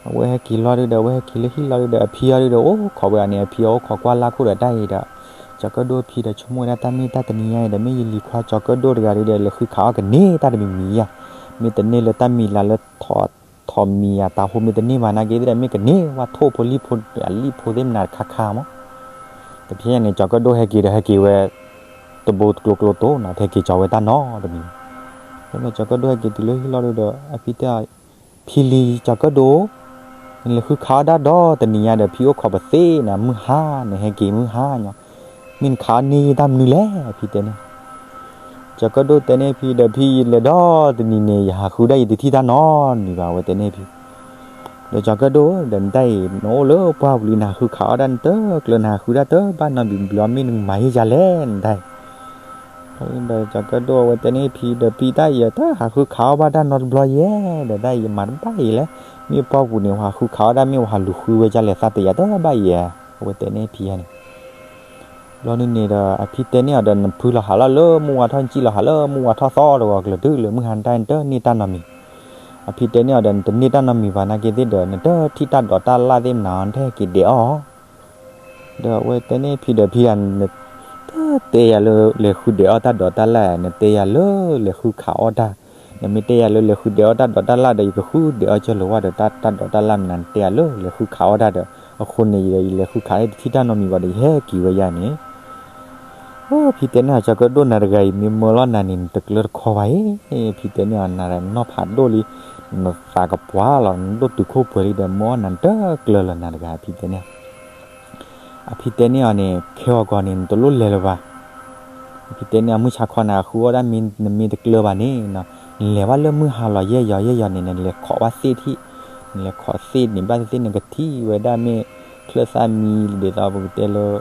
အဝဲဟဲက့ၤလီၤဒုဒီး အဝဲဟဲက့ၤလၢဟံၣ်လီၤဒုဒီး အဖံအီၤဒုဒီး အိၣ်ခိးဝဲအန့ၣ် အဖံအီၤအိၣ်ခိးကွၢ်လၢခိၣ်ဒီးတၢ်အံၤဒီး ကၠီၤကၢၣ်ဒိၣ်အဖံဒီး ဆိကမိၣ်ဝဲဒၣ်တၢ်မ့ၢ်တၢ်တနံၤညါအံၤဒီး မ့ၢ်ယလံၤခွါကၠီၤကၢၣ်ဒိၣ်တဂၤဒုဒီး လဲၤဃုခးအီၣ်ကန့ၢ်တၢ်တမံၤမံၤဧါ, မ့ၢ်တန့ၢ်လၢတၢ်မံၤလၤလၢ ထိးမံၤဧါ တၢ်ဟူမ့ၢ်တန့ၢ်ဘၣ်နာ်က့သ့ၣ်ဒီး မ့ၢ်ကန့ၢ်ဝဲထိၣ်ဖိလံၣ်ဖိ အလံၣ်ဖိသ့ၣ်မနၤတခါခါမး. တဖဲညါန့ၣ် ကၠီၤကၢၣ်ဒိၣ်ဟဲက့ၤဒီး ဟဲက့ၤဝဲ တဘိတကျိကျိတိၢ်နီၤ တဟဲက့ၤကၠီၤဝဲတၢ်နီတမံၤ. ဖဲန့ၣ် ကၠီၤကၢၣ်ဒိၣ်ဟဲက့ၤတုၤလၢဟံၣ်လီၤဒုဒီး အဖံတဲအီၤ ဖံလံၤ ကၠီၤကၢၣ်ဒိၣ်, နလဲၤဃုခးအီၣ်ဒၣ်ဒီတနံၤညါဒီး ဖံအိၣ်ခိးပသ့ၣ်နၤ မုၢ်ဟါ နဟဲက့ၤမုၢ်ဟါညီ မ့ၢ်နခးအီၣ်န့ၢ်တၢ်မနုၤလဲၣ် အဖံတဲန့ၣ်. ကၠီၤကၢၣ်ဒိၣ်တဲန့ၢ်ဖံဒီး ဖံယလဲၤဒီတနံၤန့ၣ် ယဟးဃုဒၣ်ယတထံၣ်တၢ်နီတမံၤဘၣ် အဝဲတဲန့ၢ်ဖံ. ဒီးကၠီၤကၢၣ်ဒိၣ် ဒီးနတၢ်အံၤ နအိၣ်လၢပှၢ်ပူၤလံ နဟးဃုခးအီၣ်ဒၣ်နတကျၢၤ နဟးဃုဒၣ်တဘၣ်နီတမံၤဘျီ မ့ၢ်နမၤဟ့ၣ်ယၤလဲၣ် နတၢ်အံၤ ဒီးကၠီၤကၢၣ်ဒိၣ်အဝဲတဲန့ၢ်ဖံဒီး ဖံတၢ်အံၤ တဟးဃုခးအီၣ်ဘၣ်တၢ်နီတဘျီယဲၢ် ဒီးတၢ်အံၤယမၤတဘၣ်အံၤလဲၣ်, မ့ၢ်ပှၢ်ပူၤန့ၣ် ဟးဃုခးအီၣ်ဒၣ် မ့ၢ်ဝဲဟးလူၤဃုဝဲဒ်လဲၣ် သးတယာ်တဘၣ်အံၤဧါ အဝဲတဲန့ၢ်ဖံန့ၣ်. ဘျီဒုန့ၣ်ဒီး အဖံတဲန့ၢ်အီၤဒီး နဖုလီၤဟးလီၤလၢမုၢ်ဝါထီၣ် နစံၣ်လီၤဟးလၢမုၢ်ဝါထီၣ်သီတဂီၤကျၢၤတုၤလၢမုၢ်ဟါ နတၢ်နတန့ၢ်တၢ်နီတမံၤ. အဖံတဲန့ၢ်အီၤဒီး နတန့ၢ်တၢ်နီတမံၤဘၣ်နာ်က့သ့ၣ်ဒီး နတထံၣ်တၢ်ဒိးတၢ်လၣ်သ့ၣ်မနၤ နတဟဲက့ၤဒဲးအီၣ် ဒီးအဝဲတဲန့ၢ်ဖံဒီး ဖံဧၢ နတတဲယၤလၢလဲၤဃုဒဲးအီၣ်တၢ်ဒိးတၢ်လၣ်, နတဲယၤလၢလဲၤဃုခးအီၣ်တၢ်, နမ့ၢ်တဲယၤလၢလဲၤဃုဒဲးအီၣ်တၢ်ဒိးတၢ်လၣ်ဒီး ယကဃုဒဲးအီၣ်ကၢၢ်လီၤဝဲဒီး တၢ်ဒိးတၢ်လၣ်မနၤ နတဲယၤလၢလဲၤဃုခးအီၣ်တၢ်ဒီး အဃိန့ၣ် ယလဲၤဃုခးအီၣ်တထံၣ်တၢ်နီတမံၤဘၣ်ဒီး ယဟဲက့ၤဝဲယၤန့ၣ် ဖံတဲန့ၢ်အီၤ ကၠီၤကၢၣ်ဒိၣ် နၤတဂၤအံၤ မ့ၢ်မၢလီၤနၤန့ၣ် နတကျၢၤတခီဘၣ်အံၤ, ဖံတဲန့ၢ်အီၤ နၤဒီးနနီၢ်ဖးဒိၣ်လံ, နသးကပှၢ်လီၤ နဒိၣ်တုာ်ခိၣ်ပှဲၤလံဒီး မၢအီၣ်နၤနတကျၢၤလၢၤနၤတဂၤ ဖံတဲန့ၢ်အီၤ. အဖံတဲန့ၢ်အီၤန့ၣ် ခဲဂီၤကီၤန့ၣ် နတလိၣ်လဲၤလၢၤဘၣ်. အဖံတဲန့ၢ်အီၤ မုၢ်ဆါခီနၤဃုအီၣ်ဒၣ်မ့ၢ်နမ့ၢ်တကျၢၤဘၣ်န့ၣ် နလဲၤဘၣ်လၢမုၢ်ဟါလီၤယဲၢ်ယီၤယဲၢ်ယီၤန့ၣ် နလဲၤခိးဘၣ်သ့ၣ်ထံၣ်, နလဲၤခိးသ့ၣ်န့ၣ် ဘၣ်သ့ၣ်သ့ၣ်နကထံၣ်ဝဲဒၣ်မ့ၢ်ချၢၣ်သၣ်မံဒ်သိးပကတဲလၢ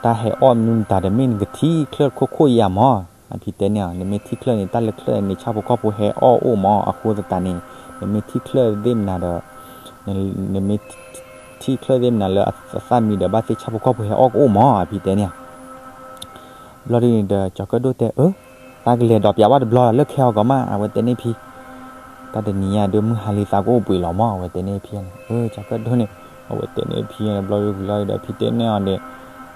တၢ်ဟဲအီၣ်မနုၤမတၤဒီး မ့ၢ်နကထံၣ်ချၢၣ်ခိၣ်ခိၣ်ယၤမး. အဖံတဲန့ၢ်အီၤ နမ့ၢ်ထံၣ်ချၢၣ်န့ၣ် တၢ်လၢချၢၣ်န့ၣ် ဆၣ်ဖိကီၢ်ဖိဟဲအီၣ်အိၣ်မး အဃိသတးန့ၣ် နမ့ၢ်ထံၣ်ချၢၣ်သ့ၣ်မနၤဒီး နမ့ၢ်ထံၣ်ချၢၣ်သ့ၣ်မနၤလၢအသၣ်မံဒီး ဘၣ်သ့ၣ်ဆၣ်ဖိကီၢ်ဖိဟဲအီၣ်ကအိၣ်မး အဖံတဲန့ၢ်အီၤ. ဘျီဒုန့ၣ်ဒီး ကၠီၤကၢၣ်ဒိၣ်တဲ အၢ သးကလဲၤဒိးပၠးဘၣ်တဘျီလၢ ခဲဂီၤကီၤမး အဝဲတဲန့ၢ်ဖံ တၢ်တနံၤညါဒုး မုၢ်ဟါလံသးကအိၣ်ဘှံးလီၤမး အဝဲတဲန့၁ၢ်ဖံန့ၣ်. အၢ ကၠီၤကၢၣ်ဒိၣ်န့ၣ် အဝဲတဲန့ၢ်ဖံန့ၣ် ဘျီဒုဝံၤလီၤဒီး ဖံတဲန့ၢ်အီၤန့ၣ်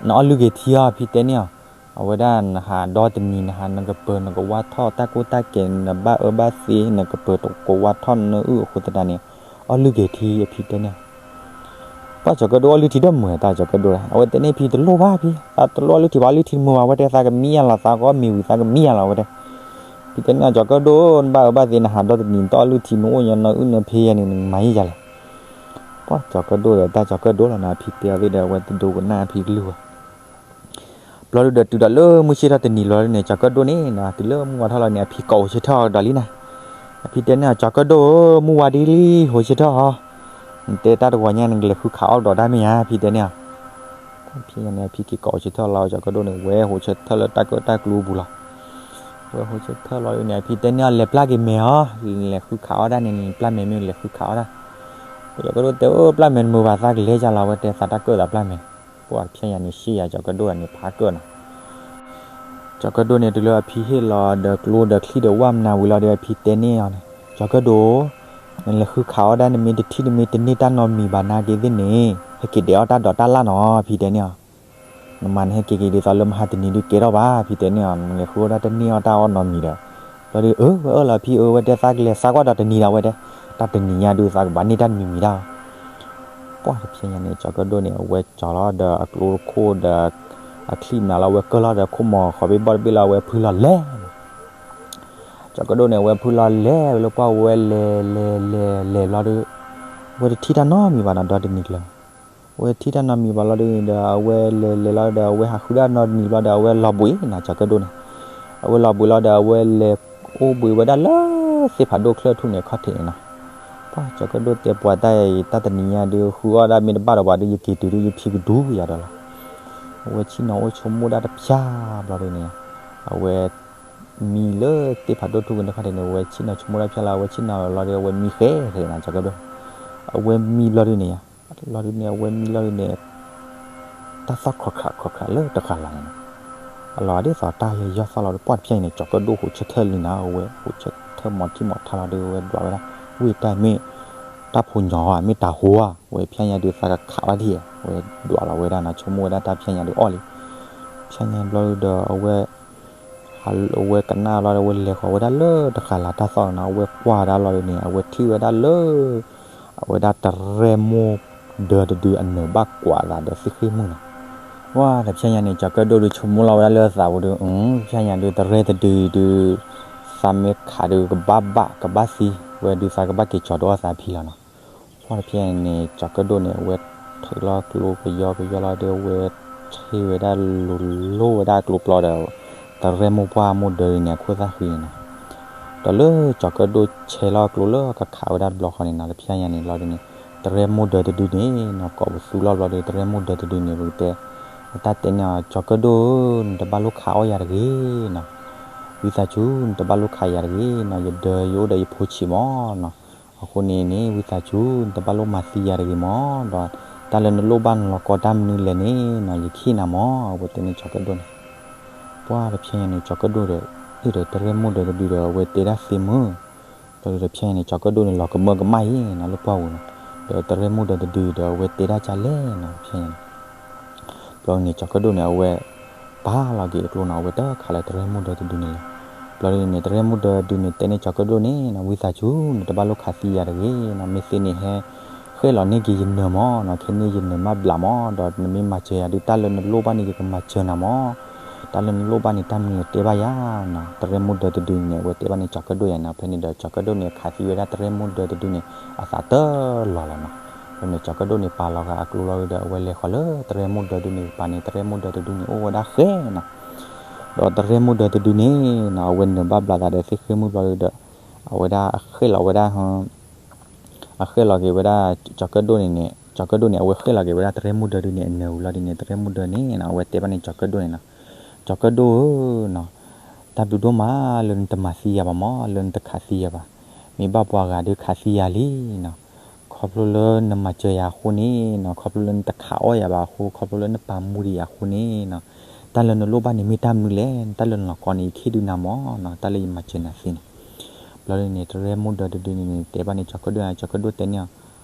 နအီၣ်လုၢ်က့ၤထံအီၤ ဖံတဲန့ၢ်အီၤ. အဝဲဒၣ်နဟးဒီတနံၤ နဟးနကပၢၤနကဝါထီၣ်တၢ်ကိၢ်တၢ်ကဲၤ နဘၣ်အၢဘၣ်သီ နကပၢၤကဝါထီၣ်နအုၣ်အဃိသတးန့ၣ် အီၣ်လုၢ်က့ၤထံ အဖံတဲန့ၢ်အီၤ. ပှၢ်ကၠီၤကၢၣ်ဒိၣ်အီၣ်လုၢ်ထံဒီးမုာ်တၢ် ကၠီၤကၢၣ်ဒိၣ် အဝဲတဲန့ၢ်ဖံတလိၣ်ဘၣ်ဖံ သးတလိၣ်အီၣ်လုၢ်ထံဘၣ် အီၣ်လုၢ်ထံတမုာ်ဘၣ် အဝဲတဲ သးကမံယၤလီၤ သးကအီၣ်မ့ၤဝံၤ သးကမံယၤလီၤ အဝဲတဲ. ဖံတဲန့ၢ်အီၤ ကၠီၤကၢၣ်ဒိၣ် နဘၣ်အၢဘၣ်သီ နဟးဒီတနံၤ နတအီၣ်လုၢ်ထံ နအိၣ်ညီနအုၣ်နဖံယဲန့ၣ် နမၤယဲယၤလဲၣ်. ပှၢ်ကၠီၤကၢၣ်ဒိၣ်ဒီးတၢ်ကၠီၤကၢၣ်ဒိၣ်လီၤနီၤ အဖံတဲအီၤသ့ၣ်ဒီး အဝဲတဒိကနၣ်အဖံကလုၢ်ဘၣ်. ဘျီဒုဒီးတုၤဒီးလၢမုၢ်ဆ့ၣ်ထီၣ်တနံၤလီၤန့ၣ် ကၠီၤကၢၣ်ဒိၣ်န့ၣ် တုၤလၢမုၢ်ဝါထီၣ်လီၤန့ၣ် အဖံကိးဟိးဆၢထၢၣ်အီၤကဒီးလံနီၤ. အဖံတဲန့ၢ်အီၤ ကၠီၤကၢၣ်ဒိၣ်ဧၢ မုၢ်ဝါဒ်လံ ဟိးဆၢထၢၣ်အီၤ. နတဲတၢ်တဂီၤညါ နကလဲၤဃုခးအီၣ်ဒီးတၢ်မ့ၢ်ဧါ ဖံတဲန့ၢ်အီၤ. ဖဲညါန့ၣ် အဖံက့ၤကိးအိၣ်ဆၢထၢၣ်လီၤ ကၠီၤကၢၣ်ဒိၣ်န့ၣ် ဝဲဟိးဆၢထၢၣ်လၢတၢ်ကၢၣ်တၢ်ကျူပူၤလီၤ. ဝဲဟိးဆၢထၢၣ်လီၤန့ၣ် အဖံတဲန့ၢ်အီၤ လဲၤပျၢ်က့ၤမဲာ်အီၤ, လဲၤဃုခးအီၣ်ဒၣ်န့ၣ် နပျၢ်မဲာ်မ့ၢ်လဲၤဃုခးအီၣ်ဒၣ်. ကၠီၤကၢၣ်ဒိၣ်တဲ အိၣ် ပျၢ်မဲာ်တမုာ်ဘၣ် သးကလဲၤကၢ်လီၤ ဝဲတဲသးတၢ်ကၢၣ်သးပျၢ်မဲာ်. ပှၢ်တဖဲညါန့ၣ် ရှံယၤကၠီၤကၢၣ်ဒိၣ်န့ၣ် ဖးကၢၣ်နီၤ ကၠီၤကၢၣ်ဒိၣ်န့ၣ် တုၤလၢအဖံဟ့ၣ်လီၤဒီးကျိဒီးချံဒီးဝၣ်မနၤဝံၤလီၤဒီး အဖံတဲန့ၢ်အီၤန့ၣ် ကၠီၤကၢၣ်ဒိၣ်, နလဲၤဃုခးအီၣ်ဒၣ် နမ့ၢ်တထံၣ်နမ့ၢ်တန့ၢ်တၢ်နီတမံၤဘၣ်နာ်က့သ့ၣ်န့ၣ် ဟဲက့ၤဒဲးအီၣ်တၢ်ဒိးတၢ်လၣ်နီၤ ဖံတဲန့ၢ်အီၤ. နမၤနဟဲက့ၤက့ၤဒ်သိးလၢမဟါတနံၤဒုးကဲထီၣ်ဘၣ် ဖံတဲန့ၢ်အီၤ, နလဲၤဃုအီၣ်ဒၣ်တန့ၢ်အီၣ်တၢ်အီၣ်နီတမံၤဒီး ဘျီဒုး အၢ ဝဲအၢၣ်လီၤဖံအၢ ဝဲတဲသးကလဲၤစးကွၢ်ဒီးတနံၤဒီးဝဲတဲ, တၢ်တနံၤညါဒုးသးကဘၣ်န့ၢ်တၢ်တမံၤမံၤတၢ် ပှၢ်တဖဲညါန့ၣ် ကၠီၤကၢၣ်ဒိၣ်န့ၣ် အဝဲကၠီၤလီၤဒီးအကျိတခိၣ်ဒီး အချံမနုၤလီၤ အဝဲကၢၢ်လီၤဒီးခိၣ်မီၤဃီၤဘ့ၣ်ဘီၣ်တဘ့ၣ်လီၤ အဝဲဖုလီၤလဲၤ ကၠီၤကၢၣ်ဒိၣ်န့ၣ် အဝဲဖုလီၤလဲၤဝဲလၢပှၢ်ဝဲလဲၤလဲၤလဲၤလဲၤဘျီဒီး အဝဲတထံၣ်တၢ်နီတမံၤဘၣ်နီၤ ဒီတနံၤကျၢၤ အဝဲထံၣ်တၢ်နီတမံၤဘၣ်လီၤဒုးန့ၣ်ဒီး အဝဲလဲၤလဲၤလီၤဒီး အဝဲဟးဃုဒၣ်နီတနံၤဘျီဒီး အဝဲလီၤဘှံးနီၤ ကၠီၤကၢၣ်ဒိၣ်န့ၣ်, အဝဲလီၤဘှံးလီၤဒီး အဝဲလဲၤအိၣ်ဘှံးဝဲဒၣ်လၢသ့ၣ်ဖးဒိၣ်ချၢၣ်ထူၣ်န့ၣ်အခီၣ်ထံးန့ၣ်နီၤ. ပှၢ်ကၠီၤကၢၣ်ဒိၣ်တဲပှၤတၢ်အံၤ တၢ်တနံၤညါဒုး ဃုအီၣ်ဒၣ်မ့ၢ်တဘၣ်ဒီးပှၤဒုး ယက့ၤတုၤဒုး ယဖံကဒူယၤဒီးလီၤ. အဝဲဆ့ၣ်နီၤအိၣ်ဆိကမိၣ်ဒၣ်တဖၠၣ်ဘျီဒုးန့ၣ် အဝဲ မံလၢသ့ၣ်ဖးဒိၣ်ထူၣ်ဝဲန့ၣ်ခီၣ်ထံးန့ၣ် အဝဲဆ့ၣ်နီၤဆိကမိၣ်ဒၣ်ဖၠၣ်လီၤ အဝဲဆ့ၣ်နီၤလီၤဒီး အဝဲမံဃဲဃဲနီၤ ကၠီၤကၢၣ်ဒိၣ်, အဝဲမံဘျီဒုးန့ၣ်ယါ, လီၤဒုးန့ၣ် အဝဲမံလီၤဒုးန့ၣ် တၢ်သီၣ်ခရၣ်ခရၣ်ခရၣ်ခရၣ်လၢတဃာ်လီၤန့ၣ်နီၤ, အလီၤဒ်သိးတၢ်ယဲယီၢ်သီၣ်လီၤဒီး ပှၢ်တဖျၢၣ်အံၤန့ၣ် ကၠီၤကၢၣ်ဒိၣ်ဟိးဆၢထၢၣ်လံနီၤ အဝဲဟိးဆၢထၢၣ်မီၤထံမီၤထါလီၤဒီး အဝဲဒွးဝဲဒၣ် ဝ့ၢ်တၢ်မ့ၢ် တၢ်ဖိညီဧါ မ့ၢ်တၤဟိဧါ ဝဲဖျၢၣ်ညါဒုးသးကခးဘၣ်ဒံးဧါ ဝဲဒွးလီၤဝဲဒၣ်နီၤ ဆိကမိၣ်ဝဲဒၣ်တၢ်ဖျၢၣ်ညါဒုးအီၣ်လံ, ဖျၢၣ်ညါဘျီဒုးဒီး အဝဲ အဝဲကနၣ်လီၤဒီး အဝဲလဲၤဃီၤဝဲဒၣ်လၢတဃာ်လၤတၢ်သီၣ်နီၤ အဝဲကွၢ်ဒၣ်လီၤဒုးန့ၣ် အဝဲထံၣ်ဝဲဒၣ်လၢ အဝဲဒၣ်တရဲၣ်မိၢ်ဒၢတဒုအနၢၤဘၣ်ကွၢ်အသးဒီးသ့ၣ်ဃ့ၢ်မုၢ်နီၤ, ဝဲတဖျၢၣ်ညါန့ၣ် ကၠီၤကၢၣ်ဒိၣ်ဒုးဆိကမိၣ်လီၤဝဲဒၣ်လၢအသးပူၤဒုး ဖျၢၣ်ညါဒုးတရဲၣ်တဒုဒုး သးမ့ၢ်ခးဒုးကဘၣ်ဘၣ်ကဘၣ်သံ ဝဲဒုးသးကဘၣ်က့ၤကၠီၤဒီးအီၣ်သးဖံလီၤနီၤ ပှၢ်တဖျၢၣ်ညါန့ၣ် ကၠီၤကၢၣ်ဒိၣ်န့ၣ် အဝဲထုးလီၤကျိကယီကယီလီၤဒီး အဝဲဆဲးဝဲဒၣ်လိၤလိၤဝဲဒၣ်ကျိပျီဒီး တရဲၣ်မိၢ်ပှၢ်မိၢ်ဒၢန့ၣ် အခိၣ်သၣ်ဃံန့ၣ်နီၤ, ဒီးလၢကၠီၤကၢၣ်ဒိၣ်ဆဲးလီၤကျိလၢကခးဝဲဒၣ်တဘျီဃီန့ၣ်နီၤ တဖျၢၣ်ညါန့ၣ်လီၤဒုးန့ၣ် တရဲၣ်မိၢ်ဒၢတဒုန့ၣ်နီၤ ကိးပသူလီၤဘျီဒီး တရဲၣ်မိၢ်ဒၢတဒုန့ၣ် ပကတဲ အတၢ်တဲန့ၢ်အီၤ ကၠီၤကၢၣ်ဒိၣ်ဧၢ နတဘၣ်လိၣ်ခးအီၣ်ယၤတဂ့ၤနီၤ, ဝံသးစူၤ နတဘၣ်လိၣ်ခးယၤတဂ့ၤနီၤ ယဒၢယအိၣ်ဒီးယဖိဆံးမၢ်နီၤ, အဃိန့ၣ်န့ၣ် ဝံသးစူၤ နတဘၣ်လိၣ်မၤသံယၤတဂ့ၤမၢ် ဒီးတၢ်လၢနလိၣ်ဘၣ်နလီၤကီတၢ်မနုၤလဲၣ်န့ၣ်နီၤ ယခ့ၣ်နၤမၢ် အဝဲတဲန့ၢ်ကၠီၤကၢၣ်ဒိၣ်န့ၣ်, ပှၢ်တဖျၢၣ်ညါန့ၣ် ကၠီၤကၢၣ်ဒိၣ်ဒီး အ့ၣ်ဒီးတရဲၣ်မိၢ်ဒၢတဒုဒီး အဝဲတဲဒၣ်သ့မုၢ် ဒီးတဖျၢၣ်ညါန့ၣ် ကၠီၤကၢၣ်ဒိၣ်န့ၣ် လီၤကမၢကမၣ်အံၤနီၤ လၢပှၢ်ပူၤနီၤ, ဒီးတရဲၣ်မိၢ်ဒၢတဒုဒီး အဝဲတဲဒၣ်ကၢ်လဲၣ်နီၤ တဖျၢၣ်ညါန့ၣ် ဘျီန့ၣ် ကၠီၤကၢၣ်ဒိၣ်န့ၣ် အဝဲပာ်လီၤက့ၤအကျိနီၤ အဝဲတခးလၢတရဲၣ်မိၢ်ဒၢတဒုန့ၣ်လီၤ. ဘျီန့ၣ် တရဲၣ်မိၢ်ဒၢတဒုန့ၣ် တဲန့ၢ်ကၠီၤကၢၣ်ဒိၣ်န့ၣ်နီၤ ဝံသးစူၤ နတဘၣ်လိၣ်ခးသံယၤတဂ့ၤနီၤ မ့ၢ်သ့န့ၣ်ဟဲ ဃဲၣ်လီၤန့ၢ်က့ၤယနၢၤမၢ်နီၤ ခဲန့ၣ်ယနၢၤမၢ်ဘျးမၢ် ဒီးနမ့ၢ်မၤစၢၤယၤဒုး တၢ်လၢနလိၣ်ဘၣ်န့ၣ် ယကမၤစၢၤနၤမၢ် တၢ်လၢနလိၣ်ဘၣ်န့ၣ် တၢ်မနုၤတဲဘၣ်ယၤနီၤ တရဲၣ်မိၢ်ဒၢတဒုန့ၣ် အဝဲတဲဘၣ်န့ၣ် ကၠီၤကၢၣ်ဒိၣ်ယၤန့ၣ် ဖဲန့ၣ်ဒီး ကၠီၤကၢၣ်ဒိၣ်န့ၣ် ခးသံဝဲဒၣ်တရဲၣ်မိၢ်ဒၢတဒုန့ၣ် အသးတလီၤလီၤနီၤ. ဘျီန့ၣ် ကၠီၤကၢၣ်ဒိၣ်န့ၣ် ပာ်လီၤဃာ်အကျိလီၤဒီး အဝဲလဲၤဃီၤလၢတရဲၣ်မိၢ်ဒၢတဒုန့ၣ် ပာ်န့ၣ် တရဲၣ်မိၢ်ဒၢတဒုန့ၣ် အိၣ်ဝဲဒၣ်ဃဲနီၤ. ဒီးတရဲၣ်မိၢ်ဒၢတဒုန့ၣ်နီၤ အဝဲနၢၤဘၣ်ဘျးသးဒီးသ့ၣ်ဃ့ၢ်မုၢ်ဘျီဒီး အဝဲဒၣ်အဃဲၣ်လီၤဝဲဒၣ် အဃဲၣ်လီၤက့ၤဝဲဒၣ် ကၠီၤကၢၣ်ဒိၣ်န့ၣ်န့ၣ် ကၠီၤကၢၣ်ဒိၣ်န့ၣ် အဝဲဃဲၣ်လီၤက့ၤဝဲဒၣ်တရဲၣ်မိၢ်ဒၢတဒုန့ၣ် အနၢၤဝံၤလီၤဒုးန့ၣ် တရဲၣ်မိၢ်ဒၢန့ၣ်နီၤ အဝဲတဲဘၣ်န့ၣ် ကၠီၤကၢၣ်ဒိၣ်န့ၣ်နီၤ ကၠီၤကၢၣ်ဒိၣ်ဧၢနီၤ တၢ်ဘျုးဒိၣ်မးလၢနတမၤသံယၤဘၣ်မၢ် လၢနတခးသံယၤဘၣ်. မ့ၢ်ဘၣ်ပှၤဂၤဒုးခးသံယၤလံနီၤ. ခီဖျိလၢနမၤစၢၤယၤအဃိန့ၣ်နီၤ ခီဖျိလၢနတခးအီၣ်ယၤဘၣ်အဃိ ခီဖျိလၢနပာ်မူဒံးယၤအဃိန့ၣ်နီၤ တၢ်လၢနလိၣ်ဘၣ်န့ၣ်မ့ၢ်တၢ်မနုၤလဲၣ် တၢ်လၢနလီၤကီန့ၣ် ယခ့ၣ်ဒုးနၤမၢ်နီၤ တၢ်လၢယမၤစၢၤနၤသ့န့ၣ်. ဘျီဒုးန့ၣ် တရဲၣ်မိၢ်ဒၢတဒုန့ၣ်န့ၣ် တဲဘၣ်န့ၣ် ကၠီၤကၢၣ်ဒိၣ်န့ၣ် ကၠီၤကၢၣ်ဒိၣ်တဲန့ၢ်